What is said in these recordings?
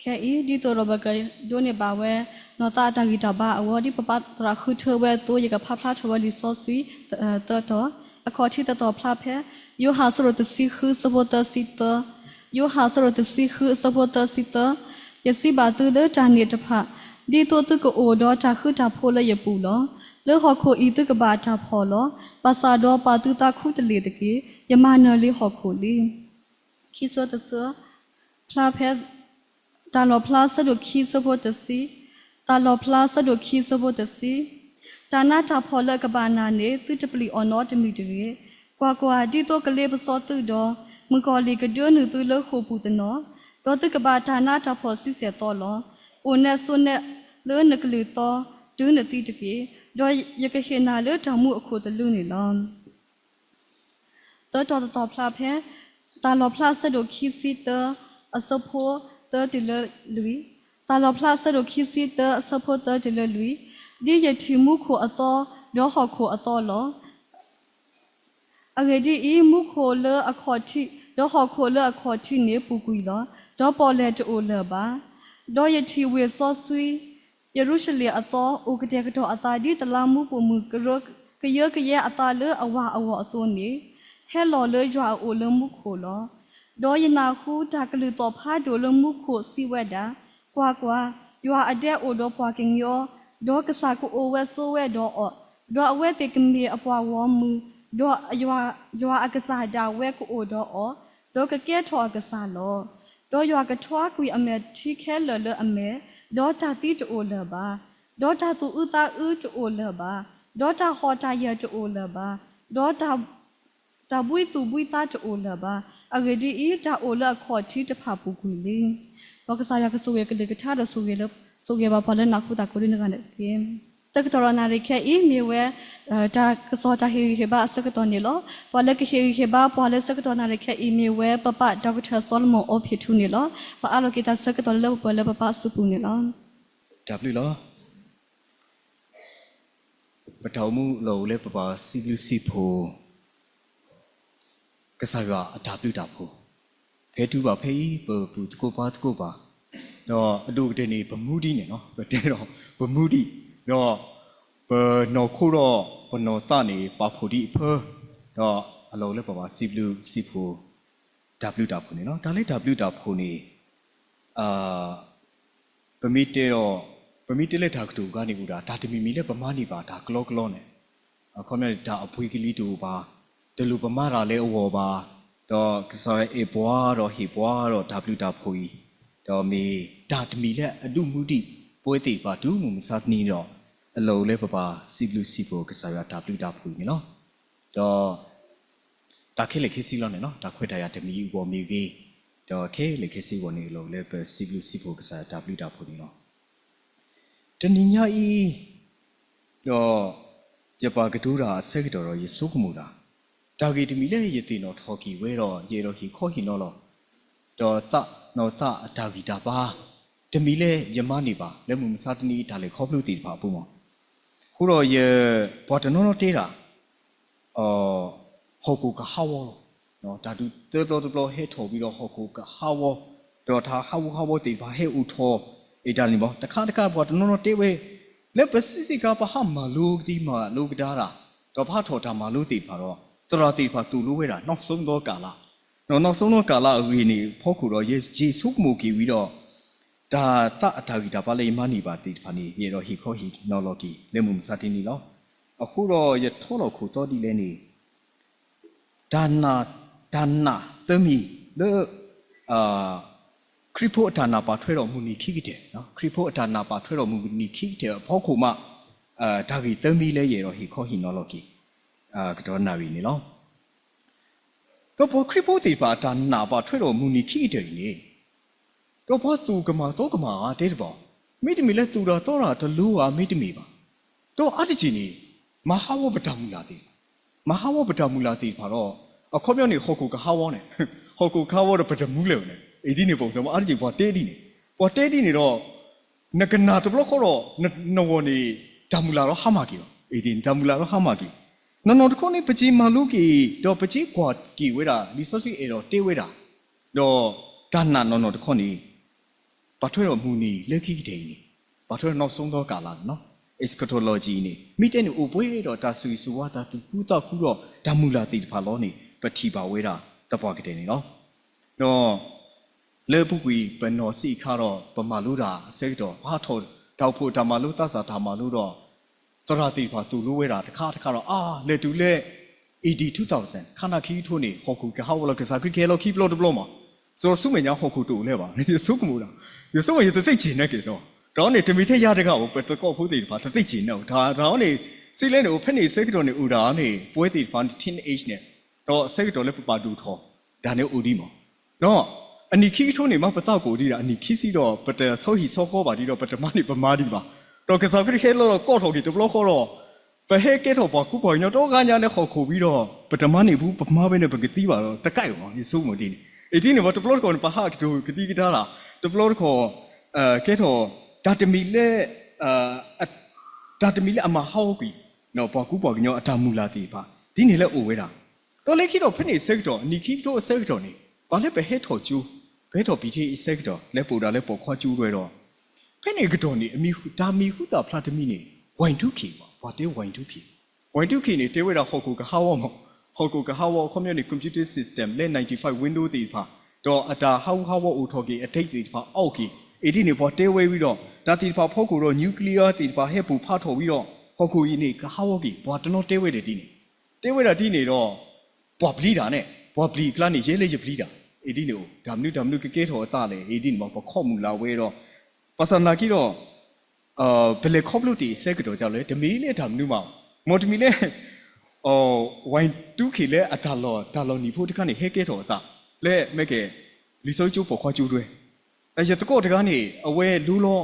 ခဲအံၤ ဒ်သိးဒီးပကဒိးန့ၢ်ဘၣ်ဝဲ နီၢ်သးအတၢ်ဂံၢ်တၢ်ဘါအဂီၢ် ဒ်ပပၢ်သရၣ်ဃုထၢဝဲအသိး ယကဖးဖျါထီၣ်ဝဲလံာ်စီဆှံ သၢတီၤ, အခီၣ်ထံးသၢတီၤဖျါဖဲ ယိၤဟၣ်အဆၢဒိၣ်တဆံဃုအဆၢဖိသၢဆံသၢ, ယိၤဟၣ်အဆၢဒိၣ်တဆံဃုအဆၢဖိသၢဆံသၢ, ယစံးဘၣ်သုလၢတၢ်န့ၣ်တဖၣ်, ဒ်သိးသုကအိၣ်ဒီးတၢ်ဃူတၢ်ဖိးလၢယပူၤလီၤ. လၢဟီၣ်ခိၣ်အံၤသုကဘၣ်တၢ်ဖှီၣ်လီၤ. ဘၣ်ဆၣ်ဒီးပာ်သုသးခူတလ့ၢ်တက့ၢ်. ယမၤနၢၤလံဟီၣ်ခိၣ်လံ. ခံဆၢတဆၢ ဖျါဖဲ တၢ်လီၣ်ဖျါဆၢဒိၣ်ခံဆၢဖိတဆံ, တၢ်လီၣ်ဖျါဆၢဒိၣ်ခံဆၢဖိတဆံ, တၢ်နးတၢ်ဖှီၣ်လၢအကဘၣ်နၤန့ၣ် သုတပျံၤအီၤနီတမံၤတဂ့ၤ. ကွၢ်ကွၢ်, ဒ်သိးကလ့ပစီသုဒီး, မုၣ်ကီၤလံၢ်ကဒၢနုာ်သုလၢဃိာ်ပူၤတနီၤ, ဒီးသုကဘၣ်တၢ်နးတၢ်ဖှီၣ်ဆံဆဲၣ်သီလီၤ. အိၣ်နဲၣ်ဆိးနဲၣ်လၢနကလုၢ်သီ တုၤနသံတက့ၢ်. ဒီးယကဟ့ၣ်နၤလၢတၢ်မူအခိၣ်သလုးန့ၣ်လီၤ. သၢတီၤတတီၤဖျါဖဲ တၢ်လီၣ်ဖျါဆၢဒိၣ်ခံဆံတၢ အဆၢဖိသၢတုၤလၢလွံၢ်, တၢ်လီၣ်ဖျါဆၢဒိၣ်ခံဆံတၢ အဆၢဖိသၢတုၤလၢလွံၢ်, ဒ်ယထံၣ်မူခိၣ်အသီ ဒီးဟီၣ်ခိၣ်အသီလီၤ. အဂ့ၢ်ဒ်အံၤ, မူခိၣ်လၢအခီၣ်ထံး ဒီးဟီၣ်ခိၣ်လၢအခီၣ်ထံးန့ၣ်ပူၤကွံာ်လီၤ, ဒီးပီၣ်လဲၣ်တအိၣ်လၢၤဘၣ်. ဒီးယထံၣ်ဝ့ၢ်စီဆှံ ယရူၤၡလ့ၣ်အသီ အိၣ်ကတဲာ်ကတီၤအသးဒ်တလးမူပိာ်မုၣ် ကယၢကယဲအသးလၢအဝၤအဂီၢ်အသိးန့ၣ်, ဟဲလီၤလၢယွၤအအိၣ်လၢမူခိၣ်လီၤ. ဒီးယနၢ်ဟူတၢ်ကလုၢ်သီၣ်ဖးဒိၣ်လၢမူခိၣ်စံးဝဲဒၣ်, ကွၢ်ကွၢ်, ယွၤအဒဲအိၣ်ဒီးပှၤကညီ, ဒီးကစၢ်ကအိၣ်ဝဲဆိးဝဲဒီးအီၤ, ဒီးအဝဲသ့ၣ်ကမ့ၢ်အပှၤဂီၢ်မုၢ်, ဒီးယွၤအကစၢ်ဒၣ်ဝဲကအိၣ်ဒီးအီၤ, ဒီးကကဲထီၣ်အကစၢ်လီၤ. ဒီးယွၤကထွါကွံာ်အမဲာ်ထံခဲလၢာ်လၢအမဲာ်, ဒီးတၢ်သံတအိၣ်လၢၤဘၣ်, ဒီးတၢ်သူၣ်အုးသးအုးတအိၣ်လၢၤဘၣ်, ဒီးတၢ်ဟီၣ်တၢ်ယၢၤတအိၣ်လၢၤဘၣ်, ဒီးတၢ်ဘှံးသူၣ်ဘှံးသးတအိၣ်လၢၤဘၣ်. အဂ့ၢ်ဒ်အံၤ, တၢ်အိၣ်လၢအခီၣ်ထံးတဖၣ်ပူၤကွံာ်လံ. ဒီးကစၢ်ယွၤကဆိၣ်ဂ့ၤကလုၢ်ကထါဒီးဆိၣ်ဂ့ၤလၢ ဆိၣ်ဂ့ၤဘၣ်ပှၤလၢနၢ်ဟူသကိးဒ်နဂၤန့ၣ်တက့ၢ်. ဆၢကတီၢ်ဒီးနၣ်ရံၣ်ခဲအံၤ မ့ၢ်ဝဲ တၢ်ကစီၣ်တၢ်ဟ့ၣ်ဂံၢ်ဟ့ၣ်ဘါအဆၢကတီၢ်န့ၣ်လီၤ. ပှၤလၢကဟ့ၣ်ဂံၢ်ဟ့ၣ်ဘါပှၤလၢဆၢကတီၢ်နၣ်ရံၣ်ခဲအံၤ မ့ၢ်ဝဲပပၢ် Doctor Solomon O Phitthu န့ၣ်လီၤ. ပအးလီၤက့ၤတၢ်ဆၢကတီၢ်လၢလၢပှဲၤပှဲၤလၢပပၢ်အစုပူၤန့ၣ်လီၤ. တၢ်ဘျုးလီၤ. ပတၢ်အိၣ်မူအလီၢ်အိၣ်လၢပပၢ်စံးဘျုးစံးဖှိၣ် ကစၢ်ယွၤအတၢ်ဘျုးတၢ်ဖှိၣ်, ဖဲတုၤဘၣ်ဖဲအံၤ ပပုၢ်သကိးပၢ်သကိးဘၣ်, ဒီးအဒိၣ်ကတၢၢ်န့ၣ် ပမူဒံးန့ၣ်လီၤ. ပတဲဒီး ပမူဒံး, ဒီးပနီၢ်ခိဒီးပနီၢ်သးန့ၣ် ပာ်ဖှိၣ်ဒံးအဖၢ, ဒီးအလီၢ်အိၣ်လၢပပၢ်စံးဘျုးစံးဖှိၣ် တၢ်ဘျုးတၢ်ဖှိၣ်န့ၣ်လီၤ. တၢ်လၢတၢ်ဘျုးတၢ်ဖှိၣ်န့ၣ် ပမ့ၢ်တဲဒီး ပမ့ၢ်တဲလၢတၢ်ကတိၤအဂၤန့ၣ်အိၣ်ဒၣ် တၢ်တမံၤမံၤလၢပမၤန့ၢ်ဘၣ်တၢ်ကလီကလီန့ၣ်, အခီပညီန့ၣ် တၢ်အပှ့ၤကလံၤတအိၣ်ဘၣ်, တလိၣ်ပမၤတၢ်လၢအဂီၢ်ဘၣ်, ဒီးကစၢ်ယွၤအဲၣ်ပှၤဒီးဟ့ၣ်ပှၤဒီးတၢ်ဘျုးတၢ်ဖှိၣ်အံၤ, ဒီးမ့ၢ်တၢ်တမံၤလၢအဒုးမူဒံးပဝဲသ့ၣ်တဖၣ်တုၤမုၢ်မဆါတနံၤဒီး အလီၢ်အိၣ်လၢပပၢ်စံးဘျုးစံးဖှိၣ်ကစၢ်ယွၤတၢ်ဘျုးတၢ်ဖှိၣ်အံၤန့ၣ်လီၤ. ဒီး တၢ်ခဲလၢာ်ခဲဆ့လီၤန့ၣ်လီၤ. တၢ်ခွဲးတၢ်ယာ်တမံၤအဂီၢ်မ့ၢ်ဂ့ၤ, ဒီးခဲလၢာ်ခဲဆ့အဂီၢ်န့ၣ် အလီၢ်အိၣ်လၢပစံးဘျုးစံးဖှိၣ်ကစၢ်ယွၤတၢ်ဘျုးတၢ်ဖှိၣ်န့ၣ်လီၤ. တနံၤညါအံၤ ဒီး ယပာ်ကတိၤတၢ်အဆၢကတီၢ်ဒီးယဆိကမိၣ်တၢ်, တၢ်ဂ့ၢ်တမံၤလၢယသ့ၣ်နီၣ်ထီၣ်က့ၤဝဲဒီး ယအဲၣ်ဒိးဟ့ၣ်ခီဟ့ၣ်နီၤလီၤ ဒီးသးနီၢ်သးအတၢ်ဂံၢ်တၢ်ဘါ တမံၤလၢယမၤန့ၢ်ဘၣ် လၢမုၢ်မဆါတနံၤအံၤတၢ်လဲၤခီဖျိသ့ၣ်တဖၣ်အပူၤမး. အဃိဒီးယ ပှၤတနီၤနီၤတဲတၢ် ဟီၣ်ခိၣ်ကဟးဂီၤလီၤ. တၢ်ဒုးသၢဘျီတဘျီဟဲထီၣ်ဝံၤဒီးဟီၣ်ခိၣ်ကဟးဂီၤ, ဒီးတၢ်ဟးဂူာ်ဟးဂီၤသ့ၣ်တဖၣ်ဟဲအိၣ်ထီၣ်အတၢ်န့ၣ်မး. တခါတခါပှၤတနီၤနီၤတဲဝဲ လၢပစံးစ့ၢ်ကီးပဟးမၤလိကဒံမၤလိကဒါတၢ်, ဒီးပဟးထီၣ်တၢ်မၤလိသ့ၣ်တဖၣ်ဒီး သရၣ်သ့ၣ်တဖၣ်သိၣ်လိဝဲဒၣ် နောက်ဆုံးသောကာလ, ဒီး နောက်ဆုံးသောကာလ အဂ့ၢ်န့ၣ်အဖီခိၣ်ဒီး ယ ယဆိကမိၣ်က့ၤဝံၤဒီး တၢ်သးအတၢ်ဂံၢ်တၢ်ဘါလၢယမၤန့ၢ်ဘၣ်သ့ၣ်တဖၣ်န့ၣ် ယအဲၣ်ဒိးဟ့ၣ်ခီဟ့ၣ်နီၤလီၤက့ၤ လၢမုၢ်မဆါတနံၤလီၤ. အဃိဒီးယထီလီၤခိၣ်သီဒ်လဲၣ်န့ၣ် တၢ်နာ်, တၢ်နာ်သၢမံၤလၢ ခရံာ်ဖိအတၢ်နာ်ပာ်ထွဲဒီးမုၢ်နံၤခံကတၢၢ်, ခရံာ်ဖိအတၢ်နာ်ပာ်ထွဲဒီးမုၢ်နံၤခံကတၢၢ်အဖီခိၣ်မး တၢ်ဂ့ၢ်သၢမံၤလၢယအဲၣ်ဒိးဟ့ၣ်ခီဟ့ၣ်နီၤလီၤက့ၤ ကတီၢ်နၣ်ရံၣ်န့ၣ်လီၤ. ဒီးပှၤခရံာ်ဖိသ့ၣ်တဖၣ်အတၢ်နာ်ပာ်ထွဲဒီးမုၢ်နံၤခံကတၢၢ်အံၤန့ၣ် ဒီးပှၤသူၣ်ကမၣ်သီကမၣ်ဧါတဲတဘၣ်, မ့တမ့ၢ်လၢသူၣ်တၢ်သီတၢ်တလိၤဧါမ့တမ့ၢ်ဘၣ်, ဒီးအါတက့ၢ်န့ၣ် မၤဟးဂီၤပတၢ်မုၢ်လၢ်သ့ၣ်တဖၣ်, မၤဟးဂီၤပတၢ်မုၢ်လၢ်သ့ၣ်တဖၣ်ဒီး အခီပညီန့ၣ် ဟီၣ်ခိၣ်ကဟးဂီၤန့ၣ်, ဟီၣ်ခိၣ်ကဟးဂီၤဒီးပတမူလၢၤဘၣ်န့ၣ် အံၤဒ်န့ၣ် ပအါတက့ၢ်ပှၤတဲဒ်န့ၣ်, ပှၤတဲဒ်န့ၣ်ဒီး နကနၣ်တဘျီဃီဒီး နဂီၢ်န့ၣ် တၢ်မုၢ်လၢ်ဒီးဟါမၢ်က့ၤလီၤ, တၢ်မုၢ်လၢ်ဒီးဟါမၢ်က့ၤ, နီၢ်နီၢ်တခီန့ၣ် ပစ့မၤလိက့ၤ ဒီးပစ့ကွၢ်က့ၤဝဲဒၣ် လံာ်စီဆှံအဲၣ်ဒိးတဲဝဲဒၣ်, ဒီးတၢ်နာ်နီၢ်နီၢ်တခီန့ၣ် ဘၣ်ထွဲဒီးမုၢ်နံၤလၢခံကတၢၢ်အံၤန့ၣ်, ဘၣ်ထွဲဒီးနီၢ်စိသီကၤလၤန့ၣ်လီၤ. Eschatology အံၤန့ၣ် မ့ၢ်တဲန့ၣ်အိၣ်ပှဲၤဒီးတၢ်ဆိၣ်ဂ့ၤဆိၣ်ဝါ တၢ်သူၣ်ဃူသးဃူဒီးတၢ်မုၢ်လၢ်သ့ၣ်တဖၣ်လီၤန့ၣ် ပထံၣ်ဘၣ်ဝဲဒၣ်သပှၢ်ကတၢၢ်န့ၣ်လီၤ. ဒီး လၢအပူၤကွံာ်ပနီၢ်ဆံးအခါဒီး ပမၤလိတၢ်အဆၢကတီၢ် ပဟးထီၣ်တၢ်အိၣ်ဖှိၣ်တၢ်မၤလိ သးစၢ်တၢ်မၤလိဒီး သရၣ်သ့ၣ်တဖၣ်သိၣ်လိဝဲဒၣ်တခါတခါဒီး အါ လဲၤတုၤလၢ A D two thousand ခါနၢ်ခံကထိန့ၣ် ဟီၣ်ခိၣ်ကဟးဂီၤလီၤ ကစၢ်ခရံာ်ကဟဲလီၤခံဘျီတဘျီမး, စီၤဆူမဲာ်ညါဟီၣ်ခိၣ်တအိၣ်လၢၤဘၣ် ယဆိကမိၣ်ဒၣ်, ယဆိကမိၣ်ယတသ့ၣ်က့ၤနာ်က့ၤစီ, တၢ်အံၤန့ၣ် တမ့ၢ်ထဲယၤတဂၤဘၣ် ပသကိးဖိသ့ၣ်တဖၣ် တသ့ၣ်က့ၤနာ် တၢ်အံၤန့ၣ် စံးလဲၣ်န့ၣ် အိၣ်ဖဲန့ၣ်အဆၢကတီၢ်န့ၣ် အိၣ်ဒၣ်န့ၣ် ပဝဲသ့ၣ်တဖၣ်န့ၣ် teenage န့ၣ် ဒီးအဆၢကတီၢ်လၢပပာ်ဒိၣ်ထီၣ် တၢ်န့ၣ်အိၣ်ဒံးမး ဒီးအနံၣ်ခံကထိန့ၣ် မ့ၢ်ပသးကအိၣ်ဒံးဒၣ် အနံၣ်ခံဆံဒီး ပတဆီဟံၣ်ဆီဃီဘၣ်ဒံးဒီး ပတမၤန့ၢ်ပမၤဒံးဘၣ်. ဒီးကစၢ်ခရံာ်ဟဲလီၤဒီးကိးထီၣ်က့ၤတဘျီဃီဒီး ပဟဲကဲထီၣ်ပှၤကူပှၤကညီတဂၤညါလၢဟီၣ်ခိၣ်ဝံၤဒီး ပတမၤန့ၢ်ဘူး ပမၤဝဲန့ၣ် ပကသံဘၣ်ဒီး တကးအံၤမး ယဆိကမိၣ်ဒ်န့ၣ်. အံၤဒ်န့ၣ် ပှၤတဘျီတခီၣ်န့ၣ် ပဟးကတိၤကသံကဒါတၢ် တဘျီတခီၣ် ကဲထီၣ် တၢ်တမံၤလၢ တၢ်တမံၤလၢအမၤဟးဂီၤကွံာ် ပှၤကူပှၤကညီအတၢ်မုၢ်လၢ်သ့ၣ်တဖၣ် ဒ်န့ၣ်လၢအိၣ်ဝဲဒၣ် ဒီးလၢခံဒီးဖဲန့ၣ်အဆၢကတီၢ် အနံၣ်ခံကထိအဆၢကတီၢ်န့ၣ် ပှၤလၢပဟဲထီၣ်ကၠိ ပဟဲထီၣ်ပံၤထ့အဆၢကတီၢ် လဲၤပိာ်ဒၣ်လၢပိာ်ခွါကၠိဒွဲဒီး ဖဲန့ၣ်အကတီၢ်န့ၣ် အမံၤ တၢ်မံၤဟူသၣ်ဖျါတမံၤန့ၣ် Y two K ဘၣ် ပှၤတဲ Y two K, Y two K န့ၣ် တဲဝဲဒၣ်ဟီၣ်ခိၣ်ကဟးဂီၤမး, ဟီၣ်ခိၣ်ကဟးဂီၤအခီပညီန့ၣ် computer system လၢ ninety-five Windows သ့ၣ်တဖၣ် ဒီးအတၢ်ဟးဂူာ်ဟးဂီၤအိၣ်ထီၣ်က့ၤ အ date သ့ၣ်တဖၣ်အီၣ်က့ၤ အံၤဒ်န့ၣ် ပှၤတဲဝဲဝံၤဒီး တၢ်သ့ၣ်တဖၣ်ဖီခိၣ်ဒီး nuclear သ့ၣ်တဖၣ်ဟဲပိၢ်ဖးထီၣ်ဝံၤဒီး ဟီၣ်ခိၣ်အံၤန့ၣ် ကဟးဂီၤက့ၤ ပှၤတနီၤတဲဝဲဒၣ်ဒ်န့ၣ် တဲဝဲဒၣ်ဒ်န့ၣ်ဒီး ပှၤပျံၤတၢ်န့ၣ် ပှၤပျံၤအကျါန့ၣ် ယဲလၢယပျံၤတၢ် အံၤဒ်န့ၣ်အိၣ် တၢ်မနုၤတၢ်မနုၤကကဲထီၣ်အသးလဲၣ် အံၤဒ်န့ၣ်မး ပခိးမုၢ်လၢ်ဝဲဒီး ဘၣ်ဆၣ်နာ်က့ဒီး ပလဲၤခီဖျိတ့ၢ်အဆၢကတီၢ်ဒ်လဲၣ် တမ့ၢ်လၢတၢ်မနုၤဘၣ် မ်တမံၤလၢ Y two K လၢအတၢ်လီၢ် တၢ်လီၢ်နံၤဖိတခါန့ၣ် ဟဲကဲထီၣ်အသး လၢမ့ၢ်ကဲ လံာ်စီဆှံကၠိပိာ်ခွါကၠိဒွဲ ယသကိးတဂၤန့ၣ် အဝဲလိလီၤ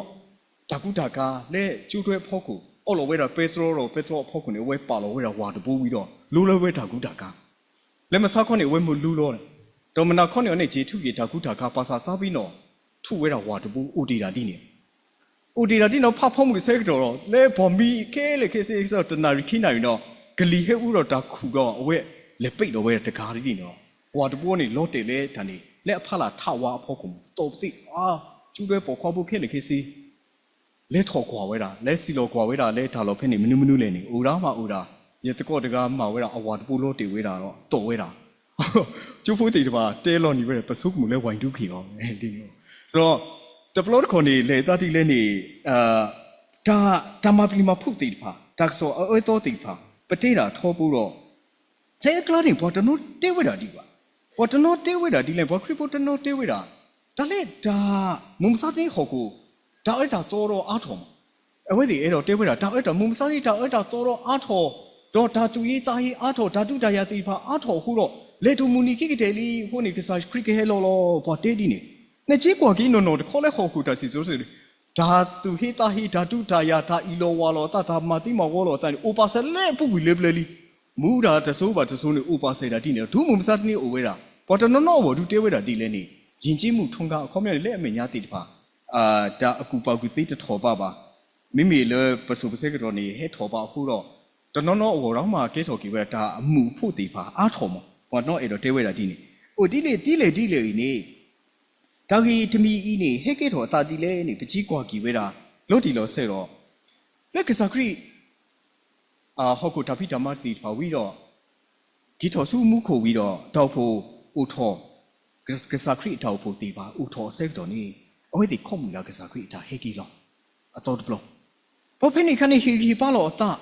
တၢ်ကူတၢ်ကၤလၢကၠိဒွဲအဖီခိၣ် အီၣ်လီၤဝဲဒၣ်ပဲတြီဒီး ပဲတြီအဖီခိၣ်န့ၣ် အဝဲပာ်လီၤဝဲဒၣ်ဝၣ်တဘိဝံၤဒီး လိလီၤဝဲတၢ်ကူတၢ်ကၤ လၢမဆါခီန့ၣ် အဝဲမ့ၢ်လိလီၤ ဒီးမနၤခီန့ၣ်အီၤန့ၣ် က့ၤထူၣ်က့ၤတၢ်ကူတၢ်ကၤ ဘၣ်ဆၣ်သးပ့ၤနီၣ် ထူၣ်ဝဲဒၣ်ဝၣ်တဘိ အိၣ်တ့ၢ်ဒၣ်ဒ်န့ၣ် အိၣ်တ့ၢ်ဒၣ်ဒ်န့ၣ် ဖးဖီမုၢ်အဆၢကတီၢ်ဒီး လၢပှၤမံခဲလၢာ်ခဲဆ့ တနၣ်ရံၣ်ခံနၣ်ရံၣ်ဒီး ကလံၤဟဲအူဒီးတၢ်ခူၣ်ဒီး အဝဲလဲၤပံးလီၤဝဲတကၤဒ်န့ၣ်ဒီး ဝၣ်တဘိန့ၣ် လီၤတဲာ်လၢတၢ်န့ၣ် လၢအဖီလာ်ထးဝါအဖီခိၣ် သီၣ်ပသ့ၣ် အါ ကၠိဒွဲပိာ်ခွါဖိခဲလၢာ်ခဲဆ့ လဲၤထီၣ်ကွၢ်ဝဲဒၣ် လဲၤစံၣ်လီၤကွၢ်ဝဲဒၣ်လၢတၢ်လီၢ်ဖဲန့ၣ် မနုၤမနုၤလဲၣ်န့ၣ် အိၣ်ဒၣ်မးအိၣ်ဒၣ် ယသကိးတဂၤမၤဝဲဒၣ် အဝၣ်တဘိလီၤတဲာ်ဝဲဒၣ်ဒီး သီၣ်ဝဲဒၣ် ကၠိဖိသ့ၣ်တဖၣ် တဲလီၤနံၤဝဲဒၣ် ပဆိကမိၣ်လၢ Y two K အီၤ ဒ်န့ၣ် ဒီး တဘျီတခီၣ်န့ၣ် လဲၤသးဒ်လဲၣ်န့ၣ် တၢ် တၢ်မၤပျံၤမၤဖုးသ့ၣ်တဖၣ် တၢ်ကစီၣ်အအၢအသီသ့ၣ်တဖၣ် ပတဲဒၣ်ထီဘိဒီး ဖဲအကျါန့ၣ် ပှၤတနီၤတဲဝဲဒၣ်ဒ်ဘၣ်, ပှၤတနီၤတဲဝဲဒၣ်ဒ်လဲၣ် ပှၤခရံာ်ဖိတနီၤတဲဝဲဒၣ်, တၢ်လၢတၢ် မုၢ်မဆါတနံၤဟီၣ်ခိၣ် တၢ်အၢတၢ်သီဒီးအါထီၣ်မး, အဝဲသ့ၣ်အဲၣ်ဒိးတဲဝဲဒၣ် တၢ်အၢတၢ်မုၢ်မဆါတနံၤ တၢ်အၢတၢ်သီဒီးအါထီၣ်, ဒီးတၢ်သူၣ်ဟ့သးဟ့အါထီၣ် တၢ်ဒုးတၢ်ယၤသ့ၣ်တဖၣ်အါထီၣ်အဃိဒီး လဲၤတုၤမုၢ်နံၤခံကတၢၢ်လံအဃိန့ၣ် ကစၢ်ခရံာ်ကဟဲလီၤလီၤ ပှၤတဲဒ်န့ၣ်, နက့ကွၢ်က့ၤနီၢ်နီၢ်တခီလၢဟီၣ်ခိၣ်တၢ်စံၣ်စိၤ တၢ်သူၣ်ဟ့သးဟ့ တၢ်ဒုးတၢ်ယၤ တၢ်အံၣ်လီၤဝါလီၤအသး တၢ်မၤသံမၤဝီလီၤအသးန့ၣ် အိၣ်ပာ်စၢၤလၢအပူၤကွံာ်လၢပျၢၤလံ. မူဒါတစိၤဘၣ်တစိၤန့ၣ် အိၣ်ပာ်စၢၤဒၣ်ဒ်န့ၣ်ဒီး တုၤမုၢ်မဆါတနံၤအိၣ်ဝဲဒၣ် ပှၤတနီၤနီၤအဂီၢ်ဒုးတဲဝဲဒၣ်ဒ်လဲၣ်န့ၣ် ယဉ်ကျေးမှုထွန်းကား အခီပညီန့ၣ် လၢအမဲာ်ညါသ့ၣ်တဖၣ် တၢ်အကူၣ်ပာ်ကူၣ်သ့တထီၣ်ဘးဘၣ်. မ့မ့ၢ်လၢပစိၤပဆၢကတီၢ်န့ၣ် ဟဲထီၣ်ဘးအဃိဒီး တနီၤနီၤအဂီၢ်ဒီးမၤကဲထီၣ်က့ၤဝဲဒၣ် တၢ်အမုာ်အဖှိၣ်သ့ၣ်တဖၣ်အါထီၣ်မး ပှၤတနီၤအဲၣ်ဒိးတဲဝဲဒၣ်ဒ်န့ၣ် အိၣ်ဒ်လဲၣ်ဒ်လဲၣ်ဒ်လဲၣ်အံၤန့ၣ် တၢ်ဂ့ၢ်တမံၤအံၤန့ၣ် ဟဲကဲထီၣ်အသးဒ်လဲၣ်န့ၣ် ပက့ကွၢ်က့ၤဝဲဒၣ် လီၤတံၢ်လီၤဆဲးဒီး လၢကစၢ်ခရံာ် ဟီၣ်ခိၣ်တၢ်ဖံးတၢ်မၤသ့ၣ်တဖၣ်ဝံၤဒီး က့ၤထီၣ်ဆူမူခိၣ်ဝံၤဒီး တၢ်အိၣ်ဖှိၣ်အိၣ်ထီၣ် ကစၢ်ခရံာ်အတၢ်အိၣ်ဖှိၣ်သ့ၣ်တဖၣ်အိၣ်ထီၣ်အဆၢကတီၢ်န့ၣ် အဝဲသ့ၣ်ခီမုၢ်လၢ်ကစၢ်ခရံာ်အတၢ်ဟဲက့ၤလီၤ အသီတဘျီ ပှၤဖဲန့ၣ်အခါန့ၣ် ဟ့ၣ်ဂံၢ်ဟ့ၣ်ဘါလီၤအသး,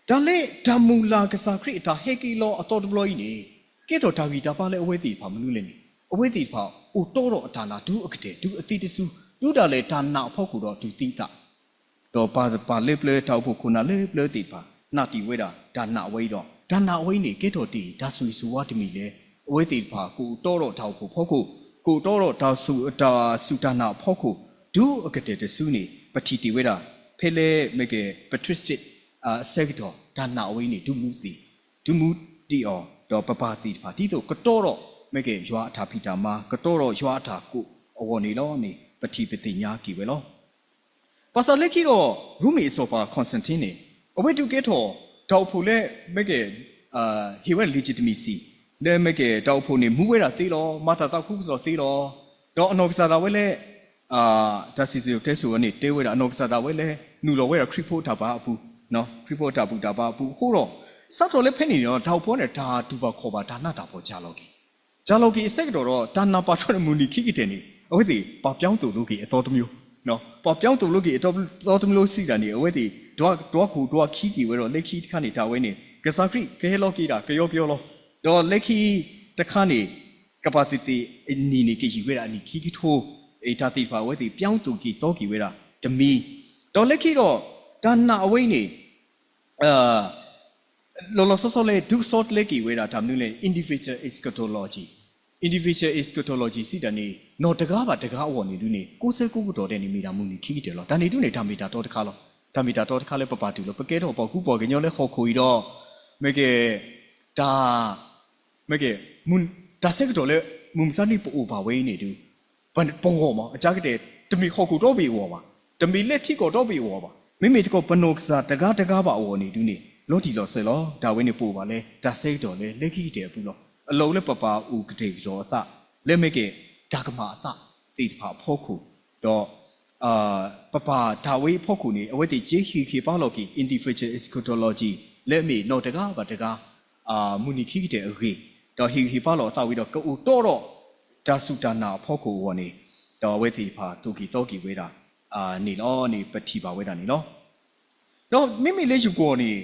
တၢ်လၢတၢ်မုၢ်လၢ်ကစၢ်ခရံာ်အတၢ်ဟဲက့ၤလီၤအသီတဘျီအံၤန့ၣ် ကဲထီၣ်တၢ်ဂံၢ်တၢ်ဘါလၢအဝဲသ့ၣ်တဖၣ်မနုၤလဲၣ်န့ၣ် အဝဲသ့ၣ်တဖၣ်အိၣ်တီဒီးအတၢ်နာ်တုၤအကတၢၢ် တုၤအသံတစု တုၤဒၣ်လဲာ်တၢ်နာ်အဖီခိၣ်ဒီးတုၤသံသး ဒီးပာ်ပာ်လၢပျၢၤ တၢ်အိၣ်ဖှိၣ်ခိၣ်နၢ်လၢပျၢၤသ့ၣ်တဖၣ် နာ်တ့ၢ်ဝဲဒၣ် တၢ်နာ်ဝဲအံၤဒီး တၢ်နာ်ဝဲအံၤန့ၣ် ကဲထီၣ်တ့ၢ် တၢ်ဆိၣ်ဂ့ၤဆိၣ်ဝါတမံၤလၢ အဝဲသ့ၣ်တဖၣ် ကအိၣ်တီဒီးတၢ်အိၣ်ဖှိၣ်ဖီခိၣ် ကအိၣ်တီဒီးတၢ်စူၢ် တၢ်စူၢ်တၢ်နာ်အဖီခိၣ် တုၤအကတၢၢ်တစုန့ၣ် ပထံၣ်တ့ၢ်ဝဲဒၣ် ဖဲလၢမ့ၢ်ကဲ patristic အဆၢကတီၢ် တၢ်နာ်ဝဲအံၤန့ၣ် ဒုးမူသ့ၣ် ဒုးမူဒံးအီၤ ဒီးပပၢ်သ့ၣ်တဖၣ် ဒ်သိးကတီဒီး မ့ၢ်ကဲ ယွၤအတၢ်ဖံးတၢ်မၤ ကတီဒီးယွၤအတၢ်ကိးအဂီၢ်န့ၣ်လီၤန့ၣ် ပထံၣ်ပသ့ၣ်ညါက့ၤဝဲလီၤ. ဘၣ်ဆၣ်လၢခံဒီး ရိမ့ၤအစီၤပၤ Constantine န့ၣ် အဝဲဒုးကဲထီၣ် တၢ်အိၣ်ဖှိၣ်လၢ မ့ၢ်ကဲ ဟ့ၣ်ဝဲ legitimacy လၢမ့ၢ်ကဲ တၢ်အိၣ်ဖှိၣ်န့ၣ် မူဝဲဒၣ်သ့လီၤ မၤတၢ်သးခုကစီၣ်သ့လီၤ ဒီးအနီၢ်ကစၢ်ဒၣ်ဝဲလၢ တၢ်စံၣ်စိၤတဲစိၤအန့ၣ် တဲဝဲဒၣ် အနီၢ်ကစၢ်ဒၣ်ဝဲလဲၤနုာ်လီၤဝဲဒၣ်ခရံာ်ဖိအတၢ်ဘါအပူၤ, ခရံာ်ဖိအတၢ်ဘူၣ်တၢ်ဘါအပူၤအဃိဒီး စးထီၣ်လၢဖဲန့ၣ်န့ၣ်ဒီး တၢ်အိၣ်ဖှိၣ်န့ၣ် တၢ်တူၢ်ဘၣ်ခီၣ်ဘၣ်တၢ်နးတၢ်ဖှီၣ်ကၢ်လီၤက့ၤ, ကၢ်လီၤက့ၤအဆၢကတီၢ်ဒီး တၢ်နၢ်ပၢၢ်ထီၣ်န့ၣ် မုၢ်နံၤခံကတၢၢ်န့ၣ် အဝဲသ့ၣ် ပှၤပြောင်းသိၣ်လိက့ၤအသီတမျိုး, ပှၤပြောင်းသိၣ်လိက့ၤအသီတမျိုးစံးတၢ်န့ၣ် အဝဲသ့ၣ် ဒွးခိၣ်ဒွးခံက့ၤဝဲဒီး လၢခံတခါန့ၣ် တၢ်ဝဲန့ၣ် ကစၢ်ခရံာ်ကဟဲလီၤက့ၤဒၣ်ကယီကယီလီၤ. ဒီးလၢခံတခါန့ၣ် ကပၤသ့ၣ်သ့ၣ်အနံၣ်န့ၣ် ကယံာ်ဝဲဒၣ်အနံၣ်ခံကထိ, တၢ်သ့ၣ်တဖၣ်အဝဲသ့ၣ် ပြောင်းသိၣ်က့ၤသီက့ၤဝဲဒၣ်တမံၤ, ဒီးလၢခံဒီး တၢ်နာ်အဝဲအံၤန့ၣ် လီၤလီၤဆီဆီလၢ ဒုးဆီတလဲက့ၤဝဲဒၣ်တၢ်မနုၤလဲၣ် individual eschatology, individual eschatology စံးတၢ်န့ၣ် နီၢ်တဂၤဘၣ်တဂၤအဂီၢ်န့ၣ်ဒုးန့ၣ် ကိးဆၢကိးကတီၢ်ဒဲးန့ၣ် မ့ၢ်ဒၣ်မုၢ်နံၤခံကတၢၢ်လီၤ. တၢ်န့ၣ်ဒုးန့ၣ် တၢ်မ့ၢ်တၢ်တီတခါလီၤ. တၢ်မ့ၢ်တၢ်တီတခါလၢပပာ်တုၤလီၤ ပကဲထီၣ်ပှၤကူပှၤကညီလၢဟီၣ်ခိၣ်အံၤဒီး မ့ၢ်က့ၤ တၢ် မ့ၢ်က့ၤ တၢ်ဆၢကတီၢ်လၢ မုၢ်မဆါန့ၣ်ပအိၣ်ဘၣ်ဝဲအံၤန့ၣ်ဒုး ပဂီၢ်မး အကါကတဲာ် တမ့ၢ်ဟီၣ်ခိၣ်ဒီဘ့ၣ်အဂီၢ်ဘၣ်, တမ့ၢ်လၢထံကီၢ်ဒီဘ့ၣ်အဂီၢ်ဘၣ်, မ့မ့ၢ်တခီ ပနီၢ်ကစၢ်တဂၤတဂၤဘၣ်အဂီၢ်န့ၣ်ဒုးန့ၣ် လီၤတံၢ်လီၤဆဲးလီၤ. တၢ်ဝဲန့ၣ်ပအိၣ်ဘၣ်လၢ တၢ်ဆၢကတီၢ်လၢလၢခံကတၢၢ်အပူၤလီၤ. အလီၢ်လၢပပာ်အိၣ်ကတဲာ်ကတီၤအသး လၢမ့ၢ်က့ၤ တၢ်ကမၣ်အသးသ့ၣ်တဖၣ်အဖီခိၣ်, ဒီး ပပာ်တၢ်ဝဲအံၤအဖီခိၣ်န့ၣ် အဝဲသ့ၣ်က့ၤဟ့ၣ်ဂံၢ်ဟ့ၣ်ဘါလီၤက့ၤ individual eschatology လၢအမ့ၢ်နီၢ်တဂၤဘၣ်တဂၤ မုၢ်နံၤခံကတၢၢ်အဂ့ၢ်, ဒီးဟ့ၣ်ဂံၢ်ဟ့ၣ်ဘါလီၤအသးဝံၤဒီး ကအိၣ်တီဒီး တၢ်စူၢ်တၢ်နာ်အဖီခိၣ်အဂီၢ်န့ၣ်, ဒီးအဝဲသ့ၣ်တဖၣ်သိၣ်က့ၤသီက့ၤဝဲဒၣ် န့ၣ်လီၤန့ၣ် ပထံၣ်ဘၣ်ဝဲဒၣ်န့ၣ်လီၤ. ဒီးမ့မ့ၢ်လၢယဂီၢ်န့ၣ်,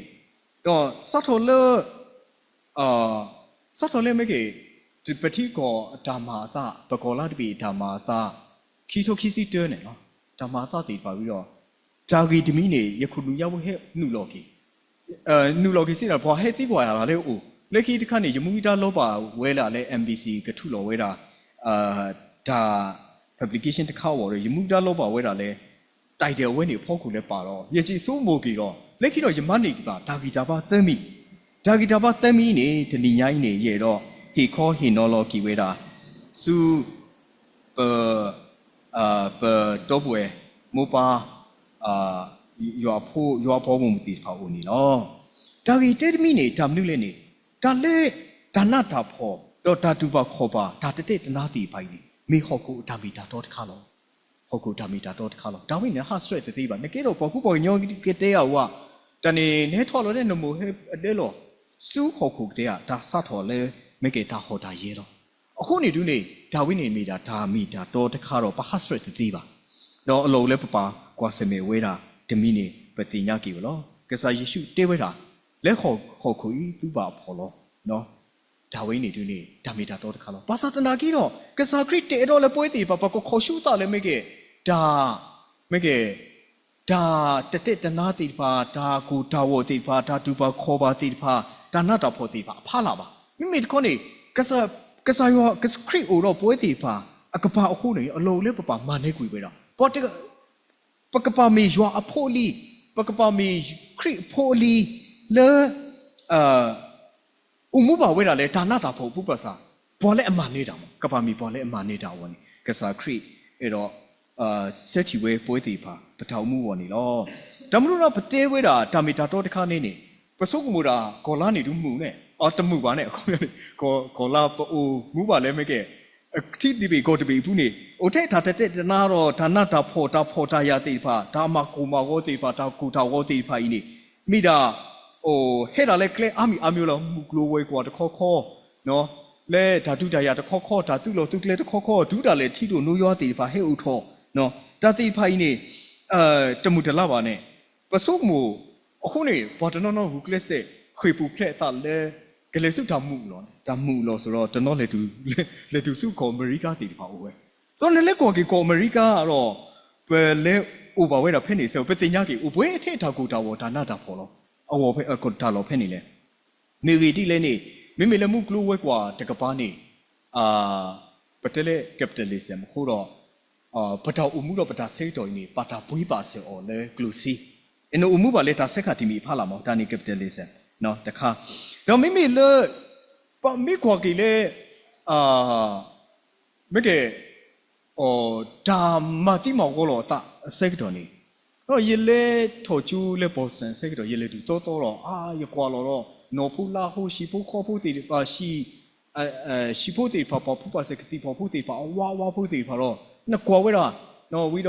ဒီးစးထီၣ်လၢ စးထီၣ်လၢမ့ၢ်က့ၤ ပထံကီၢ်အတၢ်မၤအသး ပကီၢ်လါတဘ့ၣ်အတၢ်မၤအသး ခံထိခံဆံတၢန့ၣ်လီၤ. တၢ်မၤအသးသ့ၣ်တဖၣ်ဝံၤဒီး တၢ်ဂ့ၢ်တမံၤန့ၣ် ယခိၣ်နူာ်ညါဖိဟဲနုာ်လီၤက့ၤ နုာ်လီၤက့ၤစ့ၢ်ဒၣ် ပှၤဟဲသံကွၢ်ယၤလၢအအိၣ် လၢခံတခါန့ၣ် ယမူဒါလီၤပာ်ဝဲဒၣ်လၢ M B C ကထုးလီၤဝဲဒၣ် တၢ် publication တခါအဂီၢ်ဒီး ယမူဒါလီၤပာ်ဝဲဒၣ်လၢ title အဝဲန့ၣ်အဖီခိၣ်လၢပာ်ဒီး ယစံၣ်ဆိကမိၣ်က့ၤဒီး လၢခံဒီးယမၤန့ၢ်က့ၤဘၣ် တၢ်ဂံၢ်တၢ်ဘါသၢမံၤ, တၢ်ဂံၢ်တၢ်ဘါသၢမံၤန့ၣ် တနံၤညါအံၤန့ၣ် ယအဲၣ်ဒိးဟ့ၣ်ခီဟ့ၣ်နီၤလီၤက့ၤဝဲဒၣ် ဆူ ပ ပဒီပုၢ်ဝဲၢ်မိၢ်ပၢ် ယွၤဖိ ယွၤအဖိမုၣ်သ့ၣ်တဖၣ်အအိၣ်န့ၣ်လီၤ. တၢ်ဂ့ၢ်တမံၤန့ၣ် တၢ်မနုၤလဲၣ်န့ၣ် တၢ်လၢ တၢ်နးတၢ်ဖှီၣ် ဒီးတၢ်တူၢ်ဘၣ်ခီၣ်ဘၣ် တၢ်တတဲာ်တနါသ့ၣ်တဖၣ်အံၤန့ၣ် မ့ၢ်ဟီၣ်ခိၣ်အတၢ်မ့ၢ်တၢ်တီတခါလီၤ. ဟီၣ်ခိၣ်အတၢ်မ့ၢ်တၢ်တီတခါလီၤ. တၢ်ဝဲန့ၣ် ဟးဆှဲးတသ့ဘၣ်. နကဲထီၣ်ပှၤကူပှၤကညီကတဲယၤဝဲ တၢ်န့ၣ် နဟဲထီၣ်လီၤလၢနမိၢ်ဟဲဒၢလီၤ ဆူဟီၣ်ခိၣ်ကတဲယၤ တၢ်စးထီၣ်လၢ မ့ၢ်ကဲတၢ်ဟီၣ်တၢ်ယဲလီၤ. အဃိန့ၣ်ဒုးန့ၣ် တၢ်ဝဲန့ၣ်မ့ၢ်ဒၣ်တၢ်မ့ၢ်တၢ်တီတခါဒီး ပဟးဆှဲးတသ့ဘၣ်. ဒီးအလီၢ်အိၣ်လၢပပာ်ကွၢ်ဆၢၣ်မဲာ်ဝဲဒၣ်တမံၤန့ၣ် ပသ့ၣ်ညါက့ၤဝဲလီၤ. ကစၢ်ယ့ၣ်ၡူးတဲဝဲဒၣ် လၢဟီၣ်ခိၣ်အံၤသုဘၣ်အဖှီၣ်လီၤ. တၢ်ဝဲန့ၣ်ဒုးန့ၣ် တၢ်မ့ၢ်တၢ်တီတခါလီၤ. ဘၣ်ဆၣ်သနာ်က့ဒီး ကစၢ်ခရံာ်တဲာ်အဲၣ်ဒိးလၢပဝဲသ့ၣ်တဖၣ် ပကခိးဆူအသးလၢမ့ၢ်ကဲ တၢ် မ့ၢ်ကဲ တၢ်တတဲာ်တနါသ့ၣ်တဖၣ် တၢ်ကိၢ်တၢ်ဂီၤသ့ၣ်တဖၣ် တၢ်တူၢ်ဘၣ်ခီၣ်ဘၣ်သ့ၣ်တဖၣ် တၢ်နးတၢ်ဖှီၣ်သ့ၣ်တဖၣ် အဖီလာ်ဘၣ်. မ့မ့ၢ်တခီန့ၣ် ကစၢ် ကစၢ်ယွၤ ကစၢ်ခရံာ်အိၣ်ဒီးပဝဲသ့ၣ်တဖၣ် အကပၤအဃိန့ၣ် အလီၢ်အိၣ်လၢပပာ်မၤနၢၤကွံာ်ဝဲဒၣ် ပ ပကပၤမ့ၢ်ယွၤအဖိအလံၤ, ပကပၤမ့ၢ်ခရံာ်အဖိအလံၤ လၢ အိၣ်မူဘၣ်ဝဲဒၣ်လၢတၢ်နးတၢ်ဖှီၣ်အပူၤဘၣ်ဆၣ် ပှၤလၢအမၤနၢၤတၢ်မး ကပၤမ့ၢ်ပှၤလၢအမၤနၢၤတၢ်အဂီၢ်န့ၣ် ကစၢ်ခရံာ်အဲၣ်ဒိး ဆၢထံၣ်ဝဲပဝဲသ့ၣ်တဖၣ် ပတၢ်အိၣ်မူအဂီၢ်န့ၣ်လီၤ. တၢ်မနုၤဒီးပတဲဝဲဒၣ်တၢ်မ့ၢ်တၢ်တီတခါန့ၣ်န့ၣ် ပဆိကမိၣ်ဒၣ်ကီၢ်လါန့ၣ်ဒုးမုာ်န့ၣ် အတမုာ်ဘၣ်န့ၣ် ကီၢ်လါပအိၣ်မူဘၣ်လၢမ့ၢ်ကဲ ထံတဘ့ၣ်ကီၢ်တဘ့ၣ်အပူၤန့ၣ် အိၣ်ထဲတၢ်တတဲာ်တနါဒီး တၢ်နးတၢ်ဖှီၣ် တၢ်ဖှီၣ်တၢ်ယာ်သ့ၣ်တဖၣ် တၢ်မၤကိၢ်မၤဂီၤသ့ၣ်တဖၣ် တၢ်ကိၢ်တၢ်ဂီၤသ့ၣ်တဖၣ်အံၤန့ၣ် မ့ၢ်ဒၣ် ဟဲဒၣ်လၢကျဲအါမံၤအါမံၤလီၤ. မုၢ်ကျိၤဝဲၤကွာ်တခီခီ လၢတၢ်ဒုးတၢ်ယၤတခီခီ တၢ်သုးလီၢ်သုးကျဲတခီခီ တုၤဒၣ်လဲာ် ထံဒိၣ်နိယွၤသ့ၣ်တဖၣ်ဟဲအိၣ်ထီၣ် တၢ်သ့ၣ်တဖၣ်အံၤန့ၣ် တမုာ်တလၤဘၣ်န့ၣ် ပဆိကမိၣ် အဃိန့ၣ် ပှၤတနီၤနီၤဂုာ်ကျဲးစၢး ဃ့ၢ်ပူၤဖျဲးအသးလၢ ကလဲၤဆူတၢ်မုာ်လီၤန့ၣ် တၢ်မုာ်လီၤစ့ၢ်ဒီး တနီၤလဲၤတုၤဆူကီၢ်အမဲရကၤသ့ၣ်တဖၣ်အိၣ်ဝဲ. ဒီးနလဲၤကွၢ်က့ၤကီၢ်အမဲရကၤဒီး ပလဲၤအိၣ်ဘၣ်ဝဲဒၣ်ဖဲန့ၣ်အဆၢ ပသ့ၣ်ညါက့ၤ အိၣ်ပှဲၤထဲတၢ်ကိၢ်တၢ်ဂီၤ တၢ်နးတၢ်ဖှီၣ်လီၤ. အဂီၢ်ဖဲ တၢ်လီၢ်ဖဲန့ၣ်လဲၣ် မ့ၢ်ဂ့ၢ်ဒ်လဲၣ်န့ၣ် မ့မ့ၢ်လၢမုၢ်ကျိၤဝဲၤကွာ်တကပၤန့ၣ် ပတဲလၢ capitalism အဃိဒီး ပတၢ်အိၣ်မူဒီးပတၢ်ဆၢကတီၢ်အံၤန့ၣ် ဘၣ်တၢ်ပှ့ၤဘၣ်စၢၤအီၤလၢကျိၣ်စ့ နအိၣ်မူဘၣ်လၢတၢ်ဆဲးခးတမံၤအဖီလာ်မး တၢ်န့ၣ် capitalism တခါ ဒီးမ့မ့ၢ်လၢ ပမ့ၢ်ကွၢ်က့ၤလၢ မ့ၢ်ကဲ တၢ်မၤသံမၤဂီၤလိာ်အသးအဆၢကတီၢ်န့ၣ် ဒီးယလဲၤထီၣ်ကၠိလၢ Boston အဆၢကတီၢ် ယလဲၤဒုးသီသီဒီး အါ ယကွၢ်လီၤဒီး နီၢ်ဖိလါဖိ ဟံၣ်ဖိဃီဖိသ့ၣ်တဖၣ် ဟံၣ်ဖိသ့ၣ်တဖၣ် ပှၤဖိပှၤစဲး ကသံၣ်ဖီဖိသ့ၣ်တဖၣ် အဝါအဝါဖိသ့ၣ်တဖၣ်ဒီး နကွၢ်ဝဲဒၣ် ဝံၤဒီး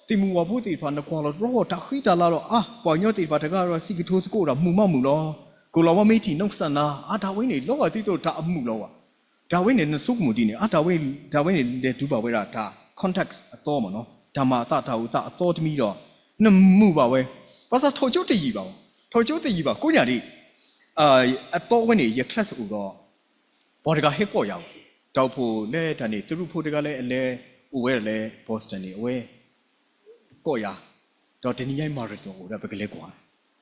သ့ၣ်မုၣ်ဝၤဖိသ့ၣ်တဖၣ် နကွၢ်လီၤတဘျီဃီ တၢ်ဃံတၢ်လၤဒီး အါ ပှၤကညီသ့ၣ်တဖၣ်တဂၤဒီး စံးကတိၤသကိးတၢ် မုာ်မးမုာ်လီၤ. ကိၣ်လၤဝါမ့ၢ်ထံၣ် နီၢ်ကစၢ်နၤ အါ တၢ်ဝဲန့ၣ် လီၤဂာ်ဒ်သိးတၢ်အမုာ်လီၤဝဲ. တၢ်ဝဲန့ၣ် နဆိကမိၣ်ဒ်န့ၣ် အါ တၢ်ဝဲ တၢ်ဝဲန့ၣ် လဲၤတုၤဘၣ်ဝဲဒၣ်တၢ် context အသီမ့ၢ်နီၤ, တၢ်မၤအသးတၢ်အိၣ်သးအသီတမံၤဒီး နမုာ်ဘၣ်ဝဲ, ဘၣ်ဆၣ်ထီၣ်ကၠိတယံာ်ဘၣ်, ထီၣ်ကၠိတယံာ်ဘၣ် ကိးညါဒ် အသီဝဲန့ၣ် ယ class အိၣ်ဒီး ပှၤတဂၤဟဲကိးယၤ, တၢ်အိၣ်ဖှိၣ်လၢတၢ်န့ၣ် သရူးဖိတဂၤလၢအလဲၤအိၣ်ဝဲဒၣ်လၢ Boston န့ၣ် အဝဲ ကိးယၤ, ဒီးတနံၤညါအံၤ marathon အိၣ်ဒီး ပကလဲၤကွၢ်,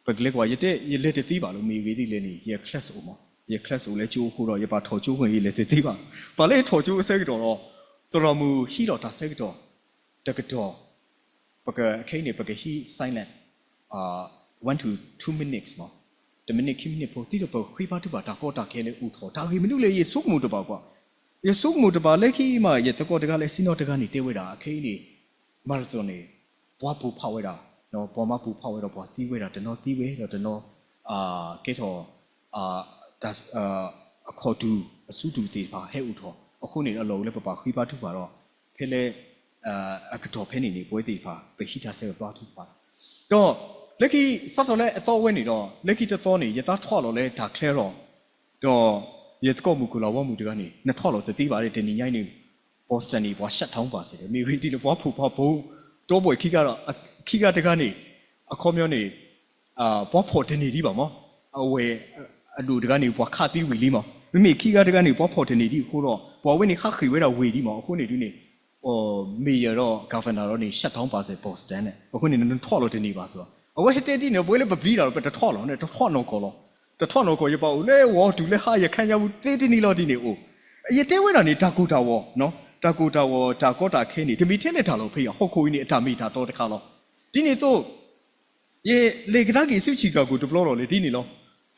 ပကလဲၤကွၢ်, ယတဲ ယလဲၤတသ့ဘၣ်လီၤ, မ့ၢ်ဂ့ၢ်ဒ်လဲၣ်န့ၣ် ယ class အိၣ်မး, ယ class အိၣ်လၢကၠိအဃိဒီး ယပာ်ထီၣ်ကၠိအဃိန့ၣ် ယလဲၤတသ့ဘၣ်, ပာ်လၢထီၣ်ကၠိအဆၢကတီၢ်ဒီး သရၣ်မုၣ်ဟံးလီၤတၢ်ဆၢကတီၢ် တကတီၢ် ပကခဲအံၤန့ၣ် ပကဟံး silent one to two minutes မး, တ minute ခံ minute ဖိ ဒ်သိးပဃ့ဘါထုကဖၣ်တၢ်ကီတၢ်ခဲလၢအိၣ်ထီၣ်, တၢ်ဂ့ၢ်မနုၤလဲၣ် ယဆိကမိၣ်တဘၣ်ကွၢ်, ယဆိကမိၣ်တဘၣ်လၢခံမး ယသကိးတဂၤလၢ senior တဂၤန့ၣ် တဲဝဲဒၣ် အခဲအံၤန့ၣ် marathon န့ၣ် ပှၤပိာ်ဖးဝဲဒၣ်, ပှၤမၤပိာ်ဖးဝဲဒီး ပှၤသံဝဲဒၣ် တနီၤသံဝဲဒီးတနီၤ ကဲထီၣ် တၢ် အခီၣ်တူာ် အစုတူာ်သ့ၣ်တဖၣ်ဟဲအိၣ်ထီၣ်, အဃိန့ၣ် အလီၢ်အိၣ်လၢပပာ်ဃ့ဘါထုကဖၣ်ဒီး ဖဲလၢ အကတီၢ်ဖဲန့ၣ်န့ၣ် ပဝဲသ့ၣ်တဖၣ် ပဟံးတၢ်ဆၢကတီၢ်ဘါထုကဖၣ်, ဒီး လၢခံ စးထီၣ်လၢအသီဝဲန့ၣ်ဒီး လၢခံတသီန့ၣ် ယသးထီၣ်လီၤလၢတၢ်ချၢလီၤ, ဒီး ယသကိးမုၣ်ကီၤလၤဝါမုၣ်တဂၤန့ၣ် နထီၣ်လီၤတသ့ဘၣ် တနံၤညါအံၤန့ၣ် Boston န့ၣ် ပှၤ shutdown ဘၣ်စ့ၢ်ကီး, မ့ၢ်ဂ့ၢ်ဒ်န့ၣ် ပှၤဖှီၣ်ဖးဖိ ဒီပုၢ်ဝဲၢ်ခံဂၤဒီး ခံဂၤတဂၤန့ၣ် အခီပညီန့ၣ် ပှၤဖှီၣ်တန့ၢ်ဒံးဘၣ်မး, အဝဲ အဒိၣ်တဂၤန့ၣ် ပှၤခးသံဝံၤလံမး, မ့မ့ၢ်ခံဂၤတဂၤန့ၣ် ပှၤဖှီၣ်တန့ၢ်ဒံးအဃိဒီး ပှၤဝဲန့ၣ်ဟးဃ့ၢ်ဝဲဒၣ်ဝံၤလံမး, အဃိန့ၣ်ဒ်န့ၣ် mayor ဒီး governor ဒီးန့ၣ် shutdown ဘၣ်စ့ၢ် Boston န့ၣ်, အဃိန့ၣ် နထီၣ်လီၤတန့ၢ်ဘၣ်စ့ၢ်ကီး, အဝဲဟဲတဲဒ်န့ၣ် ပဝဲလၢပပျံၤတၢ်ဒီး ပတထီၣ်လီၤန့ၣ် တထီၣ်နီၢ်ကီၢ်လီၤ, တထီၣ်နီၢ်ကီၢ် ယပာ်အိၣ်လၢဝီၤတုၤလၢဟါ ယခဲညါပူၤသ့တနံၤလီၤဒ်န့ၣ်အိၣ်, ယတဲဝဲဒၣ်န့ၣ် တၢ်ကိၢ်တၢ်ဂီၤ တၢ်ကိၢ်တၢ်ဂီၤ တၢ်ကီတၢ်ခဲန့ၣ် တမ့ၢ်ထဲလဲၣ်တၢ်လီၢ်ဖဲအံၤ ဟီၣ်ခိၣ်အံၤန့ၣ် အတၢ်မ့ၢ်တၢ်တီတခါလီၤ, ဒ်န့ၣ်အသိး ယလဲၤကဒါက့ၤဆူ Chicago တဘျီလီၤလၢဒ်န့ၣ်လီၤ,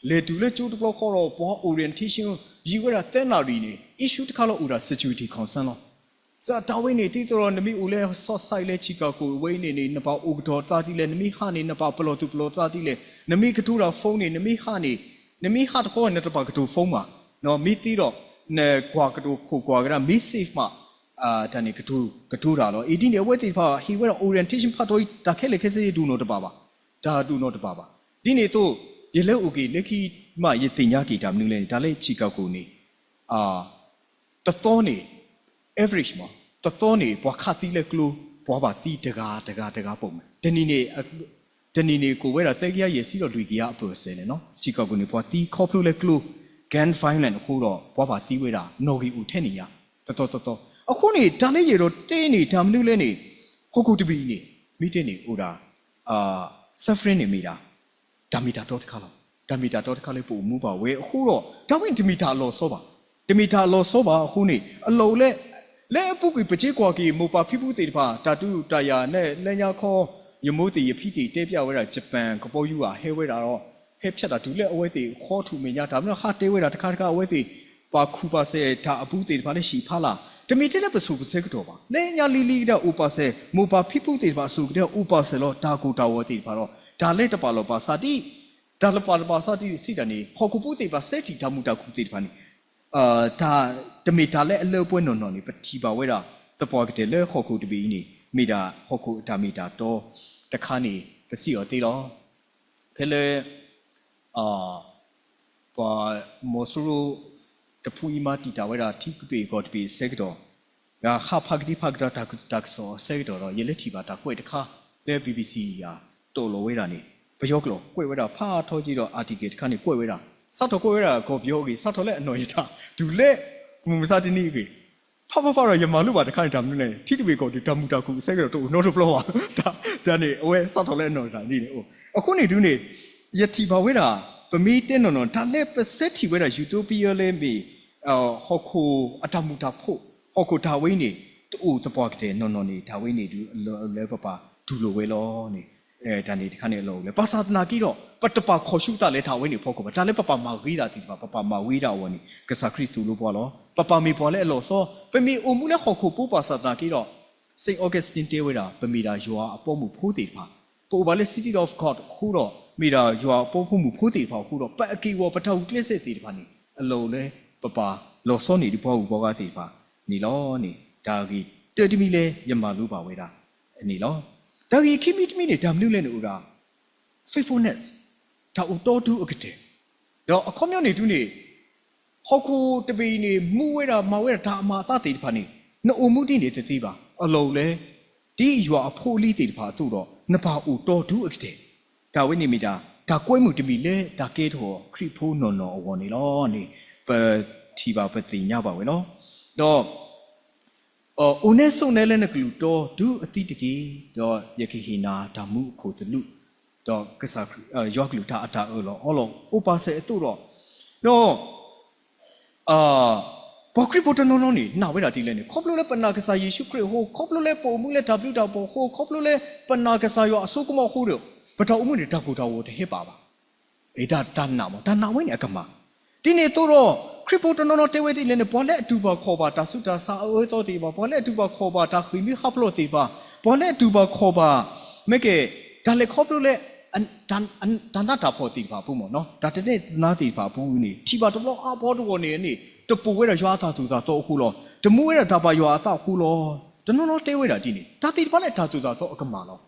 လဲၤတုၤလၢကၠိတဘျီဃီဒီး ပှၤ orientation ယံာ်ဝဲဒၣ်သၢနၣ်ရံၣ်န့ၣ် issue တခါလီၤအိၣ်ဒၣ် security concern လီၤ, စးတၢ်ဝဲန့ၣ် ဒ်သိးဒီး နမ့ၢ်အိၣ်လၢ South Side လၢ Chicago ဝဲအံၤန့ၣ်န့ၣ် နဘၣ်အိၣ်ကတီၤသးဒ်လဲၣ်, နမ့ၢ်ဟးန့ၣ် နဘၣ်ပလီၢ်သူၣ်ပလီၢ်သးဒ်လဲၣ်, နမ့ၢ်ကတိၤတၢ် phone န့ၣ် နမ့ၢ်ဟးန့ၣ်, နမ့ၢ်ဟးတခီ နတဘၣ်ကတိၤ phone ဘၣ်, မ့ၢ်သ့ဒီး နကွၢ်ကတိၤခိၣ်ကွၢ်ကဒါ မ့ၢ် safe မး တၢ်န့ၣ် ကတိၤ ကတိၤတၢ်လီၤ. အံၤဒ်န့ၣ် အဝဲသ့ၣ်တဖၣ်ဟ့ၣ်ဝဲဒၣ် orientation ဖးထီ တၢ်ခဲလၢာ်ခဲဆ့ဒိၣ်နီၢ်တဘၣ်ဘၣ်, တၢ်ဒိၣ်နီၢ်တဘၣ်ဘၣ်. ဒ်န့ၣ်အသိး ယလဲၤအိၣ်က့ၤလၢခံမး ယသ့ၣ်ညါက့ၤတၢ်မနုၤလဲၣ်န့ၣ် တၢ်လၢ Chicago န့ၣ် တသီန့ၣ် average မး တသီန့ၣ် ပှၤခးသံလၢကျိ ပှၤဘၣ်သံတဂၤတဂၤတဂၤပိာ်မး, တနံၤန့ၣ် တနံၤန့ၣ် ကိးဝဲဒၣ်သၢကယၤယဲၢ်ဆံဒီးလွံၢ်ကယၤအပၢၢ်စဲးန့ၣ်နီၤ, Chicago န့ၣ် ပှၤသံခီဖျိလၢကျိ gun violence အဃိဒီး ပှၤဘၣ်သံဝဲဒၣ် နီၣ်ဂံၢ်အိၣ်ထဲန့ၣ်ညါ တသီသီသီ. အဃိန့ၣ် တၢ်လၢယအဲၣ်ဒိးတဲန့ၣ် တၢ်မနုၤလဲၣ်န့ၣ် ဟီၣ်ခိၣ်တဘ့ၣ်အံၤန့ၣ် မ့ၢ်တဲန့ၣ်အိၣ်ဒၣ် suffering န့ၣ်မ့ၢ်ဒၣ် တၢ်မ့ၢ်တၢ်တီတခါလီၤ. တၢ်မ့ၢ်တၢ်တီတခါလၢပအိၣ်မူဘၣ်ဝဲအဃိဒီး တၢ်ဝဲန့ၣ်တမ့ၢ်တၢ်အလီၤဆီဘၣ်. တမ့ၢ်တၢ်အလီၤဆီဘၣ်အဃိန့ၣ် အလီၢ်အိၣ်လၢ လၢအပူၤကွံာ်ပစ့ကွၢ်က့ၤ မိၢ်ပၢ်ဖံဖုသ့ၣ်တဖၣ် တၢ်ဒုးတၢ်ယၤ လၢညါခီ ယမိၢ်သ့ၣ်ယဖံသ့ၣ်တဲပျးဝဲဒၣ် Japan ကဘီယူၤဧါဟဲဝဲဒၣ်ဒီး ဟဲဖျဲးတၢ်တုၤလၢအဝဲသ့ၣ်ဃီထူၣ်မဲာ်ညါ တၢ်မနုၤဟးတဲဝဲဒၣ်တခါတခါ အဝဲသ့ၣ် ပာ်ခူၣ်ပာ်စဲးတၢ်အပူၤသ့ၣ်တဖၣ်လၢဟံၣ်ဖီလာ် တမ့ၢ်ထဲလၢပစိၤပဆၢကတီၢ်ဘၣ်. လၢညါလံၤလံၤကဒီးအိၣ်ပာ်စဲး မိၢ်ပၢ်ဖံဖုသ့ၣ်တဖၣ်အစိၤကတၢၢ်အိၣ်ပာ်စဲးလီၤ တၢ်ကိၢ်တၢ်ဂီၤသ့ၣ်တဖၣ်ဒီး တၢ်လၢတပာ်လီၤပာ်စးဒ် တၢ်လၢပာ်လီၤပာ်စးဒ်စံးတၢ်န့ၣ် ဟီၣ်ခိၣ်ဖိသ့ၣ်တဖၣ် စဲထံၣ်တၢ်မုာ်တၢ်ခုၣ်သ့ၣ်တဖၣ်န့ၣ် တၢ်တမ့ၢ်တၢ်လၢအလၢပှဲၤနီၢ်နီၢ်န့ၣ် ပထံၣ်ဘၣ်ဝဲဒၣ် သပှၢ်ကတၢၢ်လၢဟီၣ်ခိၣ်တဘ့ၣ်အံၤန့ၣ် မ့ၢ်ဒၣ်ဟီၣ်ခိၣ်အတၢ်မ့ၢ်တၢ်တီတခါန့ၣ် ပစံးအီၤသ့လီၤ. ဖဲလၢ ပှၤမီၤစိရိၤတဖုအံၤမၤတံာ်တာ်ဝဲဒၣ် ထံကပ့ၤကီၢ်တဘ့ၣ်အဆၢကတီၢ်, ဒီးဟးဖးကဒံဖးကဒီးတၢ်ကစီၣ်အဆၢကတီၢ်ဒီး ယလဲၤထံၣ်ဘၣ်တၢ်ကွဲးတခါ လၢ BBC အံၤ တိာ်လီၤဝဲဒၣ်န့ၣ် ပယီၤကျိာ်ကွဲးဝဲဒၣ်ဖးထီက့ၤဒီး article တခါန့ၣ်ကွဲးဝဲဒၣ် စးထီၣ်ကွဲးဝဲဒၣ်ကီၢ်ပယီၤအဂ့ၢ် စးထီၣ်လၢအနီၢ်ယတၢ် တုၤလၢ မုၢ်မဆါတနံၤအဂ့ၢ် ဖးဖးဖးဒီး ယမၤလိဘၣ်တခါန့ၣ် တၢ်မနုၤလဲၣ်န့ၣ် ထံတဘ့ၣ်ကီၢ်တဘ့ၣ် တၢ်မုာ်တၢ်ခုၣ်အဆၢကတီၢ်တအိၣ်နီတဘျီဘၣ်. တၢ်န့ၣ် အဝဲစးထီၣ်လၢအနီၢ်ယတၢ်ဒ်န့ၣ်အိၣ် အဃိန့ၣ်ဒုးန့ၣ် ယထံၣ်ဘၣ်ဝဲဒၣ် ပမ့ၢ်တဲနီၢ်နီၢ် တၢ်လၢပစဲထံၣ်ဝဲဒၣ် utopia လၢမ့ၢ် ဟီၣ်ခိၣ်အတၢ်မုာ်တၢ်ခုၣ် ဟီၣ်ခိၣ်တၢ်ဝဲအံၤန့ၣ် တအိၣ်သပှၢ်ကတၢၢ်နီၢ်နီၢ်န့ၣ် တၢ်ဝဲန့ၣ်ဒုးလၢပပာ်တူၢ်လိာ်ဝဲလီၤန့ၣ် တၢ်န့ၣ်တခါန့ၣ်အလီၢ်အိၣ်လၢ ဘၣ်ဆၣ်သနာ်က့ဒီး ပတပာ်ခီၣ်ဆူအသးလၢတၢ်ဝဲန့ၣ်အဖီခိၣ်ဘၣ်. တၢ်လၢပပာ်မၤဂ့ၤတၢ်သ့ၣ်တဖၣ် ပပာ်မၤဝံၤဒၣ်အဂီၢ်န့ၣ် ကစၢ်ခရံာ်သိၣ်လိပှၤလီၤ. ပပာ်မ့ၢ်ပှၤလၢအလီၤဆီ ပမ့ၢ်အိၣ်မူလၢဟီၣ်ခိၣ်ဖိဘၣ်ဆၣ်သနာ်က့ဒီး Saint Augustine တဲဝဲဒၣ် ပမ့ၢ်ဒၣ်ယွၤအဘီအမုၢ်ဖိသ့ၣ်တဖၣ် ပအိၣ်ဘၣ်လၢ city of God အဃိဒီး မ့ၢ်ဒၣ်ယွၤအဘီအမုၢ်ဖိသ့ၣ်တဖၣ်အဃိဒီး ပအက့ၢ်အဂီၤ ပတၢ်ဂုာ်ကျဲးစၢးသ့ၣ်တဖၣ်န့ၣ် အလီၢ်အိၣ်လၢ ပပာ်လီၤဆီန့ၢ်ဒံးပှၤဂုၤပှၤဂၤသ့ၣ်တဖၣ်န့ၣ်လီၤန့ၣ် တၢ်ဂ့ၢ်တၢတမံၤလၢယမၤလိဘၣ်ဝဲဒၣ် န့ၣ်လီၤ. တၢ်ဂ့ၢ်ခံမံၤတမံၤန့ၣ် တၢ်မနုၤလဲၣ်န့ၣ်အိၣ်ဒၣ် faithfulness တၢ်အိၣ်တီဒုးအကတၢၢ်, ဒီးအခီပညီန့ၣ်ဒုးန့ၣ် ဟီၣ်ခိၣ်တဘ့ၣ်အံၤန့ၣ် မူဝဲဒၣ်မၤဝဲဒၣ်တၢ်အမၤအသးသ့ၣ်တဖၣ်န့ၣ် နအိၣ်မူဒ်န့ၣ်တသ့ဘၣ်. အလီၢ်အိၣ်လၢ ဒ်ယွၤအဖိအလံၤသ့ၣ်တဖၣ်အသိးဒီး နဘၣ်အိၣ်တီဒုးအကတၢၢ်. တၢ်ဝဲန့ၣ်မ့ၢ်ဒၣ် တၢ်ကွဲမုာ်တမံၤလၢတၢ်ကဲထီၣ်ခရံာ်ဖိနီၢ်နီၢ်အဂီၢ်န့ၣ်လီၤန့ၣ် ပထံၣ်ဘၣ်ပသ့ၣ်ညါဘၣ်ဝဲလီၤ. ဒီး အိၣ်နဲဆိးနဲလၢနကလုၢ်တီဒုးအသံတက့ၢ်, ဒီးယကဟ့ၣ်နၤတၢ်မူအခိၣ်သလုး, ဒီးကစၢ်ယွၤကလုၢ်ကထါအတၢ်အၢၣ်လီၤအီလီၤအိၣ်ပာ်စၢၤအသိးဒီး, ဒီး ပှၤခရံာ်ဖိတနီၤနီၤန့ၣ် နာ်ဝဲဒၣ်ဒ်လဲၣ်န့ၣ် ခီဖျိလၢပနာ်ကစၢ်ယ့ၣ်ၡူးခရံာ်အဃိ, ခီဖျိလၢပအိၣ်မူလၢတၢ်ဘျုးတၢ်ဖှိၣ်အဃိ, ခီဖျိလၢပနာ်ကစၢ်ယွၤအစိကမီၤအဃိဒီး ပတၢ်အိၣ်မူန့ၣ် တၢ်ကိၢ်တၢ်ဂီၤတဟဲပာ်ဘၣ်. တၢ်နာ်မ့ၢ် တၢ်နာ်ဝဲန့ၣ်အကမၣ်. ဒ်န့ၣ်အသိးဒီး ခရံာ်ဖိတနီၤနီၤတဲဝဲဒ်လဲၣ်န့ၣ် ပှၤလၢအတူၢ်ဘၣ်ခီၣ်ဘၣ်တၢ်ဆူးတၢ်ဆါအအၢအသီသ့ၣ်တဖၣ်, ပှၤလၢအတူၢ်ဘၣ်ခီၣ်ဘၣ်တၢ်ဃ့ၢ်မှံဟးဖျိးသ့ၣ်တဖၣ်, ပှၤလၢအတူၢ်ဘၣ်ခီၣ်ဘၣ် မ့ၢ်ကဲ တၢ်လဲၤခီဖျိလၢ တၢ်နးတၢ်ဖှီၣ်သ့ၣ်တဖၣ်အပူၤမ့ၢ်နီၤ, တၢ်တနဲၣ်တနါသ့ၣ်တဖၣ်အပူၤန့ၣ် ထံၣ်ဘၣ်တဘျီအါဘီတဂီၢ်န့ၣ်န့ၣ် တပိာ်ဝဲဒၣ်ယွၤအတၢ်သိၣ်တၢ်သီအဃိလီၤ. တမူဝဲဒၣ်တၢ်ဘၣ်ယွၤအသးအဃိလီၤ. တနီၤနီၤတဲဝဲဒၣ်ဒ်န့ၣ် တၢ်သ့ၣ်တဖၣ်လၢတၢ်သိၣ်တၢ်သီအကမၣ်လီၤ.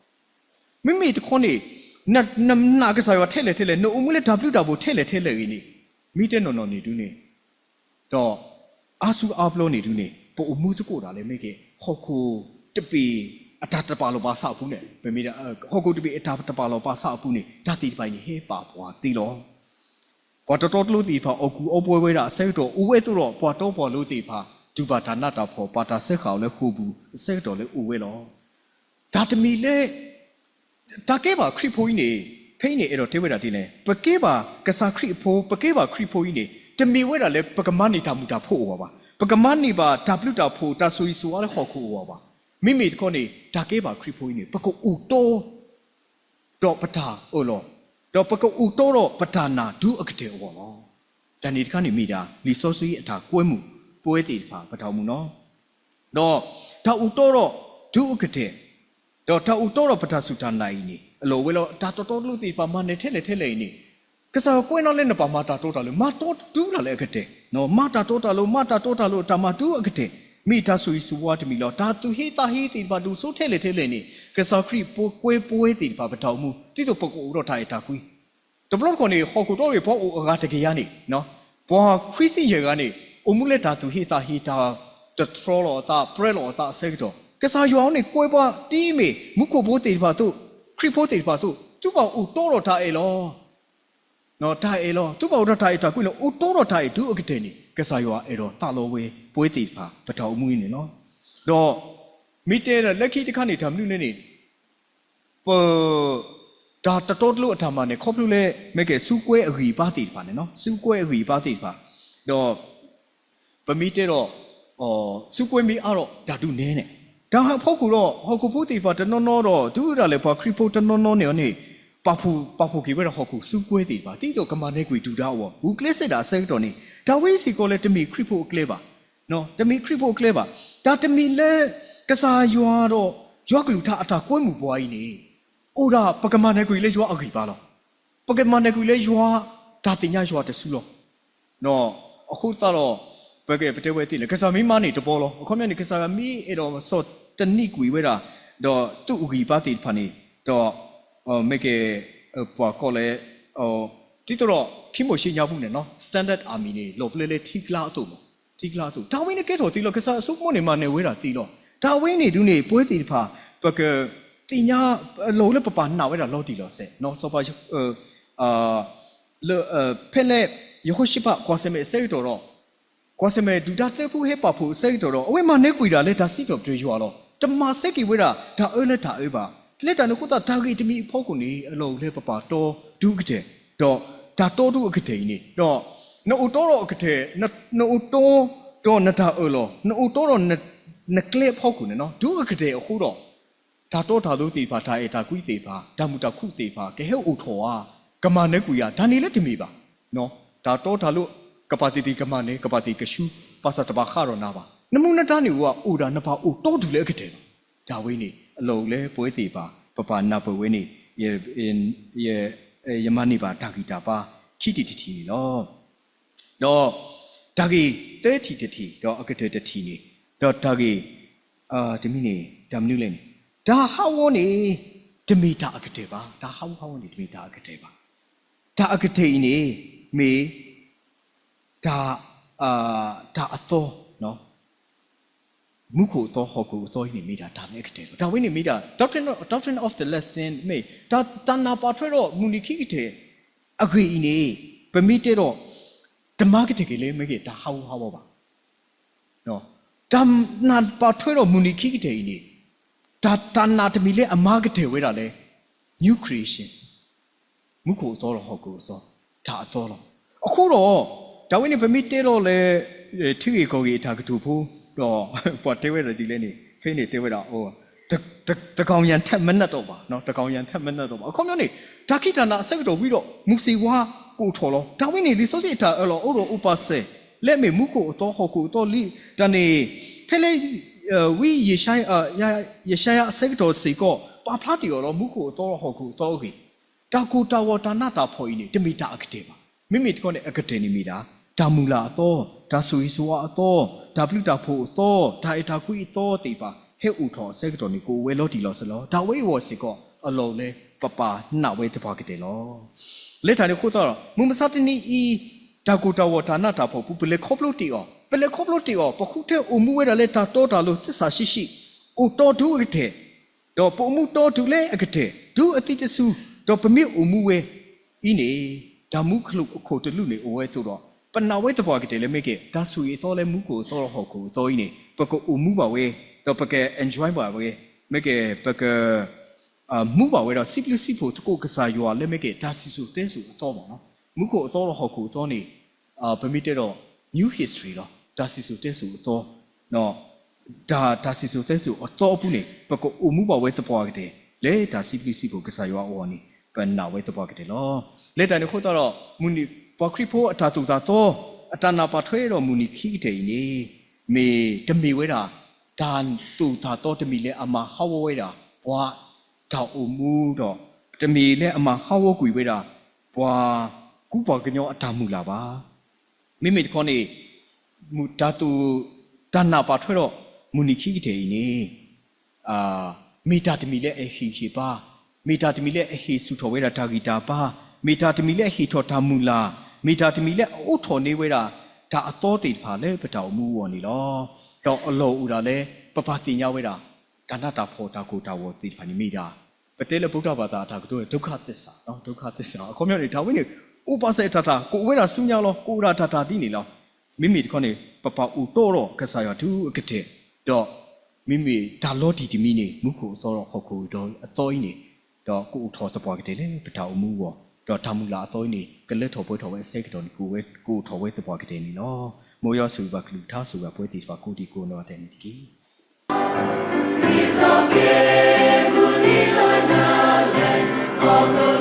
မ့မ့ၢ်တခီန့ၣ် နနာ်ကစၢ်ယွၤထဲလဲၣ်ထဲလဲၣ်, နအိၣ်မူလၢတၢ်ဘျုးတၢ်ဖှိၣ်ထဲလဲၣ်ထဲလဲၣ်ဂ့ၤန့ၣ်, မ့ၢ်တဲနီၢ်နီၢ်န့ၣ်ဒုးန့ၣ်, ဒီးအါစုအါဘျီန့ၣ်ဒုးန့ၣ် ပအိၣ်မူသကိးတၢ်လၢမ့ၢ်ကဲ ဟီၣ်ခိၣ်တဘ့ၣ်အတၢ်တပာ်လီၤပာ်ဆးအပူၤန့ၣ်, ပမ့ၢ် ဟီၣ်ခိၣ်တဘ့ၣ်အတၢ်တပာ်လီၤပာ်ဆးအပူၤန့ၣ် တၢ်သ့ၣ်တဖၣ်အံၤန့ၣ် ဟဲပာ်ပှၤသ့လီၤ. ပှၤတတီတလိၤသ့ၣ်တဖၣ် အီၣ်ကူၣ်အီပှဲၤဝဲဒၣ်အဆၢကတီၢ်အိၣ်ဝဲအသိးဒီး ပှၤတီပှၤလိၤသ့ၣ်တဖၣ် တူၢ်ဘၣ်တၢ်နးတၢ်ဖှီၣ် ပာ်တၢ်စၢဃာ်အီၤလၢဃိာ်ပူၤအဆၢကတီၢ်လၢအိၣ်ဝဲလီၤ. တၢ်တမံၤလၢ တၢ်ကဲဘၣ်ခရံာ်ဖိအံၤန့ၣ်, ဖဲအံၤန့ၣ်အဲၣ်ဒိးတဲဝဲဒၣ်ဒ်လဲၣ်, ပကဲဘၣ်ကစၢ်ခရံာ်အဖိ, ပကဲဘၣ်ခရံာ်ဖိအံၤန့ၣ် တမ့ၢ်ဝဲဒၣ်လၢပကမၤန့ၢ်တၢ်မုာ်တၢ်ဖိအဂီၢ်ဘၣ်, ပကမၤန့ၢ်ဘၣ်တၢ်ဘျုးတၢ်ဖှိၣ် တၢ်ဆိၣ်ဂ့ၤဆိၣ်ဝါလၢဟီၣ်ခိၣ်အဂီၢ်ဘၣ်. မ့မ့ၢ်တခီန့ၣ် တၢ်ကဲဘၣ်ခရံာ်ဖိအံၤန့ၣ် ပကအိၣ်တီ ဒီးပတၢ်အၢၣ်လီၤ, ဒီးပကအိၣ်တီဒီးပတၢ်နာ်ဒုးအကတၢၢ်အဂီၢ်လီၤ. တၢ်န့ၣ်တခါန့ၣ်မ့ၢ်ဒၣ် လံာ်စီဆှံအတၢ်ကွဲမုာ်ပဝဲသ့ၣ်တဖၣ် ပတၢ်အိၣ်မူလီၤ. ဒီးတၢ်အိၣ်တီဒီးဒုးအကတၢၢ်, ဒီးတၢ်အိၣ်တီဒီးပတၢ်စူၢ်တၢ်နာ်အံၤန့ၣ် အလီၢ်ဝဲလီၤ. တၢ်တီတီလိၤသ့ၣ်တဖၣ်မၤနၢၤထဲလဲၣ်ထဲလဲၣ်အံၤန့ၣ်, ကစၢ်ယွၤကွဲးနီၣ်လၢနဘၣ်မၤတၢ်တီတၢ်လိၤ, မၤတီဒုးတၢ်လၢအကတၢၢ်, မၤတၢ်တီတၢ်လိၤ, မၤတၢ်တီတၢ်လိၤအတၢ်မၤဒုးအကတၢၢ်, မ့ၢ်တၢ်ဆိၣ်ဂ့ၤဆိၣ်ဝါတမံၤလီၤ. တၢ်သူၣ်ဟ့သးဟ့သ့ၣ်တဖၣ်ဒိၣ်စိထဲလဲၣ်ထဲလဲၣ်န့ၣ် ကစၢ်ခရံာ်ဖိကွဲးပဝဲသ့ၣ်တဖၣ်ပတၢ်အိၣ်မူ ဒ်သိးပကအိၣ်ဒီးတၢ်အဲၣ်တၢ်ကွံ တဘျီတခီၣ်န့ၣ် ဟီၣ်ခိၣ်ဒီဘ့ၣ်ပှၤအိၣ်အဂၤတကယၤန့ၣ်, ပှၤခွံဆံယဲၢ်ဂၤန့ၣ် အိၣ်မူလၢတၢ်သူၣ်ဟ့သးဟ့ တၢ်တတြီလီၤအသး ပြၢလီၤအသးအဆၢကတီၢ် ကစၢ်ယွၤအအိၣ်န့ၣ်ကွဲးပှၤဒ်အမ့ၢ် မူခိၣ်ဖိသ့ၣ်တဖၣ်အသိး ခရံာ်ဖိသ့ၣ်တဖၣ်အသိး သုဘၣ်အိၣ်တီဒီးတၢ်အဲၣ်လီၤ တၢ်အဲၣ်လီၤ သုဘၣ်အိၣ်ဒီးတၢ်အဲၣ်တၢ်ကွံလီၤ. အိၣ်တီဒီးတၢ်အဲၣ်ဒုးအကတၢၢ်န့ၣ် ကစၢ်ယွၤအဲၣ်ဒိးသးလီဝဲပဝဲသ့ၣ်တဖၣ် ပတၢ်အိၣ်မူအံၤန့ၣ်လီၤ. ဒီး မ့ၢ်တဲလၢခံတခါန့ၣ် တၢ်မနုၤလဲၣ်န့ၣ် ပ တၢ်တတီတလိၤအတၢ်မၤနၢၤ ခီဖျိလၢ မ့ၢ်ကဲ စုကဝဲၤအဂံၢ်အဘါသ့ၣ်တဖၣ်န့ၣ်, စုကဝဲၤအဂံၢ်အဘါသ့ၣ်တဖၣ်, ဒီး ပမ့ၢ်တဲဒီး စုကဝဲၤမ့ၢ်အါဒီး တၢ်ဒုးနဲန့ၣ်, တၢ်ဟးဖီခိၣ်ဒီး ဟီၣ်ခိၣ်ဖိသ့ၣ်တဖၣ်တနီၤနီၤဒီး တုၤဒၣ်လဲာ်ပှၤခရံာ်ဖိတနီၤနီၤန့ၣ်န့ၣ် ပာ်ဖှိၣ် ပာ်ဖှိၣ်က့ၤဝဲဒၣ်ဟီၣ်ခိၣ်စုကဝဲၤသ့ၣ်တဖၣ် ဒ်သိးကမၤနၢၤကွံာ်ဒုၣ်ဒါအဂီၢ် ဂုာ်ကျဲးစၢးဒၣ်အဆၢကတီၢ်န့ၣ် တၢ်ဝဲစ့ၢ်ကီးလၢတမ့ၢ်ခရံာ်ဖိအကျဲဘၣ် တမ့ၢ်ခရံာ်ဖိအကျဲဘၣ်. တၢ်တမံၤလၢ ကစၢ်ယွၤဒီး ယွၤကလုၢ်ကထါအတၢ်ကွဲမုာ်ပှၤအံၤန့ၣ် အိၣ်ဒၣ်ပကမၤနၢၤကွံာ်လၢယွၤအဂံၢ်ဘါလီၤ. ပကမၤနၢၤကွံာ်လၢယွၤ တၢ်သ့ၣ်ညါယွၤတစုလီၤ. ဒီးအဃိသတးဒီး ပကပတဲဝဲသ့ၣ်လၢ ကစၢ်မ့ၢ်မၤန့ၢ်တဘျီလီၤ. အခီပညီန့ၣ် ကစၢ်ယွၤမ့ၢ်အဲၣ်ဒိးဆီၣ်သနံးကွံာ်ဝဲဒၣ် ဒီးသူၣ်အဂံၢ်အဘါသ့ၣ်တဖၣ်န့ၣ် ဒီး မ့ၢ်ကဲ ပှၤကိးလၢ ဒ်သိးဒီး ခံမိၢ်ၡ့ညါပူၤန့ၣ် standard army န့ၣ် လီၤပျဲလၢထံကျါအသိးမး, ထံကျါအသိး တၢ်ဝဲန့ၣ်ကဲထီၣ်သ့လီၤ. ကစၢ်အစိကမီၤန့ၣ် မၤနၢၤဝဲဒၣ်သ့လီၤ. တၢ်ဝဲန့ၣ်ဒုးန့ၣ် ပဝဲသ့ၣ်တဖၣ် ပကသ့ၣ်ညါ လီၤလၢပပာ်နာ်ဝဲဒၣ်လီၤတံၢ်လီၤဆဲး စီၤပၤ လၢ ဖဲလၢ ယဟိၤၡဖး ကွၢ်ဆၢၣ်မဲာ်အဆၢကတီၢ်ဒီး ကွၢ်ဆၢၣ်မဲာ်ဒုၣ်ဒါသၢဖုဟဲပာ်ဖှိၣ်အဆၢကတီၢ်ဒီး အဝဲမၤနၢၤကွံာ်ဒၣ်လၢတၢ်စံးထီၣ်ပတြၢၤယွၤလီၤ. တမၤဆၢက့ၤဝဲဒၣ်တၢ်အၢလၢတၢ်အၢဘၣ်. လၢတၢ်န့ၣ်အဃိသတး တၢ်ဂ့ၢ်တမံၤအဖီခိၣ်န့ၣ် အလီၢ်အိၣ်လၢပပာ်တီဒုးကတၢၢ် ဒီးတၢ်တီဒုးအကတၢၢ်အံၤန့ၣ် ဒီး နအိၣ်တီဒီးအကတၢၢ် နအိၣ်တီဒီးနတၢ်အၢၣ်လီၤ နအိၣ်တီဒီး နကျဲအဖီခိၣ်န့ၣ် ဒုးအကတၢၢ်အဃိဒီး တၢ်တီတၢ်လိၤသ့ၣ်တဖၣ် တၢ်အဲၣ်တၢ်ကွံသ့ၣ်တဖၣ် တၢ်မုာ်တၢ်ခုၣ်သ့ၣ်တဖၣ် ကဟဲအိၣ်ထီၣ်ဧါ ကမၤနၢၤကွံာ်ဧါ တၢ်န့ၣ်လၢတမ့ၢ်ဘၣ်. တၢ်တီတၢ်လိၤ ကပာ်သ့ၣ်သ့ၣ်ကမၤနၢၤ ကပာ်သ့ၣ်ကဆူ ဘၣ်ဆၣ်တဘၣ်ဃးဒီးနၤဘၣ်. နမူနဒါန့ၣ်အိၣ်ဒၣ် နဘၣ်အိၣ်တီတုၤလၢအကတၢၢ်လီၤ. တၢ်ဝဲန့ၣ် အလီၢ်အိၣ်လၢပဝဲသ့ၣ်တဖၣ် ပပာ်နၢ်ပၢၢ်ဝဲန့ၣ် ယမၤန့ၢ်ဘၣ်တၢ်ဂံၢ်တၢ်ဘါခံထံၣ်တထံၣ်န့ၣ်လီၤ. ဒီးတၢ်ဂ့ၢ်သၢထံၣ်တထံၣ် ဒီးအကတၢၢ်တထံၣ်န့ၣ် ဒီးတၢ်ဂ့ၢ် တမံၤန့ၣ် တၢ်မနုၤလဲၣ်န့ၣ် တၢ်ဟးဂီၤန့ၣ် တမ့ၢ်တၢ်အကတၢၢ်ဘၣ်. တၢ်ဟးဂီၤဟးဂီၤန့ၣ် တမ့ၢ်တၢ်အကတၢၢ်ဘၣ်. တၢ်အကတၢၢ်အံၤန့ၣ် မ့ၢ် တၢ် တၢ်အသီ မူခိၣ်အသီဟီၣ်ခိၣ်အသီအံၤန့ၣ် မ့ၢ်ဒၣ်တၢ်လၢအကတၢၢ်လီၤ. တၢ်ဝဲန့ၣ်မ့ၢ်ဒၣ် doctrine, doctrine of the last end မ့ၢ် တၢ် တၢ်နၢ်ပာ်ထွဲဒီးမုၢ်နံၤခံကတၢၢ်အဂ့ၢ်အံၤန့ၣ် ပမ့ၢ်တဲဒီး တမၤကတၢၢ်က့ၤလၢမ့ၢ်က့ၤတၢ်ဟးဂူာ်ဟးဂီၤဘၣ်. တၢ်နၢ်ပာ်ထွဲဒီးမုၢ်နံၤခံကတၢၢ်အံၤန့ၣ် တၢ် တၢ်နာ်တမံၤလၢအမၤကတၢၢ်ဝဲဒၣ်လၢ new creation မူခိၣ်အသီဒီးဟီၣ်ခိၣ်အသီ တၢ်အသီလီၤ. အဃိဒီး တၢ်ဝဲန့ၣ်ပမ့ၢ်တဲလီၤလၢ ထံဂ့ၢ်ကီၢ်ဂ့ၢ်အတၢ်ကတိၤဖိ ဒီး ပှၤတဲဝဲဒၣ်ဒ်လဲၣ်န့ၣ် ဖဲန့ၣ်တဲဝဲဒၣ် တ တကောင်ယံထက်မနက်တော့ပါ, တကောင်ယံထက်မနက်တော့ပါ. အခီပညီန့ၣ် တၢ်ခံးတၢ်နၤအဆၢကတီၢ်ဝံၤဒီး မုၢ်စ့ဝါကအိၣ်ထီၣ်လီၤ. တၢ်ဝဲန့ၣ် လံာ်စီဆှံအတၢ်အၢၣ်လီၤအီလီၤအိၣ်ဒီးအိၣ်ပာ်စၢၤ လၢအမ့ၢ်မူခိၣ်အသီဟီၣ်ခိၣ်အသီလံ. တၢ်န့ၣ် ဖဲလၢ ဝံယၡါယၤ ယၡါယၤအဆၢကတီၢ်စ့ၢ်ကီး ပာ်ဖျါတ့ၢ်အီၤလီၤ မူခိၣ်အသီလီၤဟီၣ်ခိၣ်အသီအဂ့ၢ်. တၢ်ကိၢ်တၢ်ဂီၤတၢ်နးတၢ်ဖှီၣ်အံၤန့ၣ် တမ့ၢ်တၢ်အကတၢၢ်ဘၣ်. မ့မ့ၢ်တခီန့ၣ် အကတၢၢ်န့ၣ်မ့ၢ်ဒၣ် တၢ်မုၢ်လၢ်အသီ, တၢ်ဆိၣ်ဂ့ၤဆိၣ်ဝါအသီ, တၢ်ဘျုးတၢ်ဖှိၣ်အသီ, တၢ်အဲၣ်တၢ်ကွံအသီသ့ၣ်တဖၣ် ဟဲအိၣ်ထီၣ်အဆၢကတီၢ်န့ၣ် ကအိၣ်ဝဲလီၤတံၢ်လီၤဆဲးလီၤ. တၢ်ဝဲအဂီၢ်စ့ၢ်ကီး အလီၢ်အိၣ်လၢပပာ်နာ်ဝဲသပှၢ်ကတၢၢ်လီၤ. လၢတၢ်န့ၣ်အဃိသတးဒီး မုၢ်မဆါတနံၤအံၤ တၢ်ကိၢ်တၢ်ဂီၤတၢ်နးတၢ်ဖှီၣ်ပူၤ ပလဲၤခီဖျိတ့ၢ်အီၤ, ပလဲၤခီဖျိတ့ၢ်အီၤ ပဃုထၢအိၣ်မူဝဲဒၣ်လၢတၢ်တီတၢ်လိၤသစ္စာရှိရှိ, အိၣ်တီတုၤအကတၢၢ်, ဒီးပအိၣ်မူတီတုၤလၢအကတၢၢ် တုၤအသံတစူၤ, ဒီးပမ့ၢ်အိၣ်မူဝဲအံၤန့ၣ် တၢ်မူခိၣ်တလူၢ်န့ၣ်အိၣ်ဝဲအသိးဒီး ပနာ်ဝဲသပှၢ်ကတၢၢ်လၢမ့ၢ်က့ၤ တၢ်ဆိၣ်ဂ့ၤအသီလၢမူခိၣ်အသီဒီးဟီၣ်ခိၣ်အသီအံၤန့ၣ် ပကအိၣ်မူဘၣ်ဝဲ, ဒီးပက enjoy ဘၣ်ဝဲ, မ့ၢ်က့ၤ ပက မူဘၣ်ဝဲဒီး စံးဘျုးစံးဖှိၣ်သကိးကစၢ်ယွၤလၢမ့ၢ်က့ၤ တၢ်စံၣ်စိၤတဲစိၤအသီဘၣ်နီၤ. မူခိၣ်အသီဒီးဟီၣ်ခိၣ်အသီန့ၣ် ပမ့ၢ်တဲဒီး new history လီၤ. တၢ်စံၣ်စိၤတဲစိၤအသီ, တၢ် တၢ်စံၣ်စိၤတဲစိၤအသီအပူၤန့ၣ် ပကအိၣ်မူဘၣ်ဝဲသပှၢ်ကတၢၢ် လၢတၢ်စံးဘျုးစံးဖှိၣ်ကစၢ်ယွၤအဂီၢ်န့ၣ် ပနာ်ဝဲသပှၢ်ကတၢၢ်လီၤ. လၢတၢ်န့ၣ်အဃိသတးဒီး မုၢ်နံၤ ပှၤခရံာ်ဖိအတၢ်သိၣ်တၢ်သီ အတၢ်နၢ်ပာ်ထွဲဒီးမုၢ်နံၤခံကတၢၢ်အံၤန့ၣ် မ့ၢ်တမ့ၢ်ဝဲဒၣ် တၢ်သိၣ်တၢ်သီတမံၤလၢအမၤဟးဂီၤဝဲဒၣ် ပှၤတၢ်အိၣ်မူဒီး တမ့ၢ်လၢအမၤဟးဂီၤကွံာ်ဝဲဒၣ် ပှၤကူပှၤကညီအတၢ်မုၢ်လၢ်ဘၣ်. မ့မ့ၢ်တခီန့ၣ် တၢ်သိၣ် တၢ်နၢ်ပာ်ထွဲဒီး မုၢ်နံၤခံကတၢၢ်အံၤန့ၣ် မ့ၢ်တၢ်တမံၤလၢအဟ့ၣ်ဂံၢ်ဟ့ၣ်ဘါ, မ့ၢ်တၢ်တမံၤလၢအဟ့ၣ်ဆူၣ်ထီၣ်ဝဲဒၣ်တၢ်ဂံၢ်တၢ်ဘါ, မ့ၢ်တၢ်တမံၤလၢအဟ့ၣ်ထီၣ်တၢ်မုၢ်လၢ်, မ့ၢ်တၢ်တမံၤလၢအအိးထီၣ်န့ၢ်ဝဲဒၣ် တၢ်အသီသ့ၣ်တဖၣ်လၢပတၢ်အိၣ်မူအဂီၢ်န့ၣ်လီၤ. ဒီးအလီၢ်အိၣ်ဒၣ်လၢ ပပၢ်သ့ၣ်ညါဝဲဒၣ် တၢ်နးတၢ်ဖှီၣ်တၢ်ကိၢ်တၢ်ဂီၤသ့ၣ်တဖၣ်န့ၣ်မ့ၢ်ဒၣ် ပတဲလၢဗုဒ္ဓဘာသာအတၢ်ကတိၤ ဒုက္ခသစ္စာ, ဒုက္ခသစ္စာ အခီပညီန့ၣ် တၢ်ဝဲန့ၣ် အိၣ်ပာ်စၢၤအတၢ်တၢ် ကအိၣ်ဝဲဒၣ်ဆူညါလီၤ, ကအိၣ်ဝဲဒၣ်တၢ်တၢ်ဒ်န့ၣ်လီၤ. မ့မ့ၢ်တခီန့ၣ် ပပာ်အိၣ်တီဒီးကစၢ်ယွၤတုၤအကတၢၢ်, ဒီးမ့မ့ၢ်တၢ်လီၤတံၢ်တမံၤန့ၣ် မူခိၣ်အသီဒီးဟီၣ်ခိၣ်ဒီးအသီအံၤန့ၣ်, ဒီးကအိၣ်ထီၣ်သပှၢ်ကတၢၢ်လၢပတၢ်အိၣ်မူအဂီၢ်, ဒီးတၢ်မုၢ်လၢ်အသီအံၤန့ၣ် ကလၢထီၣ်ပှဲၤထီၣ်ဝဲအဆၢကတီၢ်န့ၣ် ကအိၣ်ဝဲ ကအိၣ်ထီၣ်ဝဲသပှၢ်ကတၢၢ်န့ၣ်လီၤ. မ်ယွၤဆိၣ်ဂ့ၤဘၣ်ကလုၢ်ကထါ ဆိၣ်ဂ့ၤပှၤသ့ၣ်တဖၣ်ကိးဒံကိးနီၢ်ဂၤဒဲးန့ၣ်တက့ၢ်.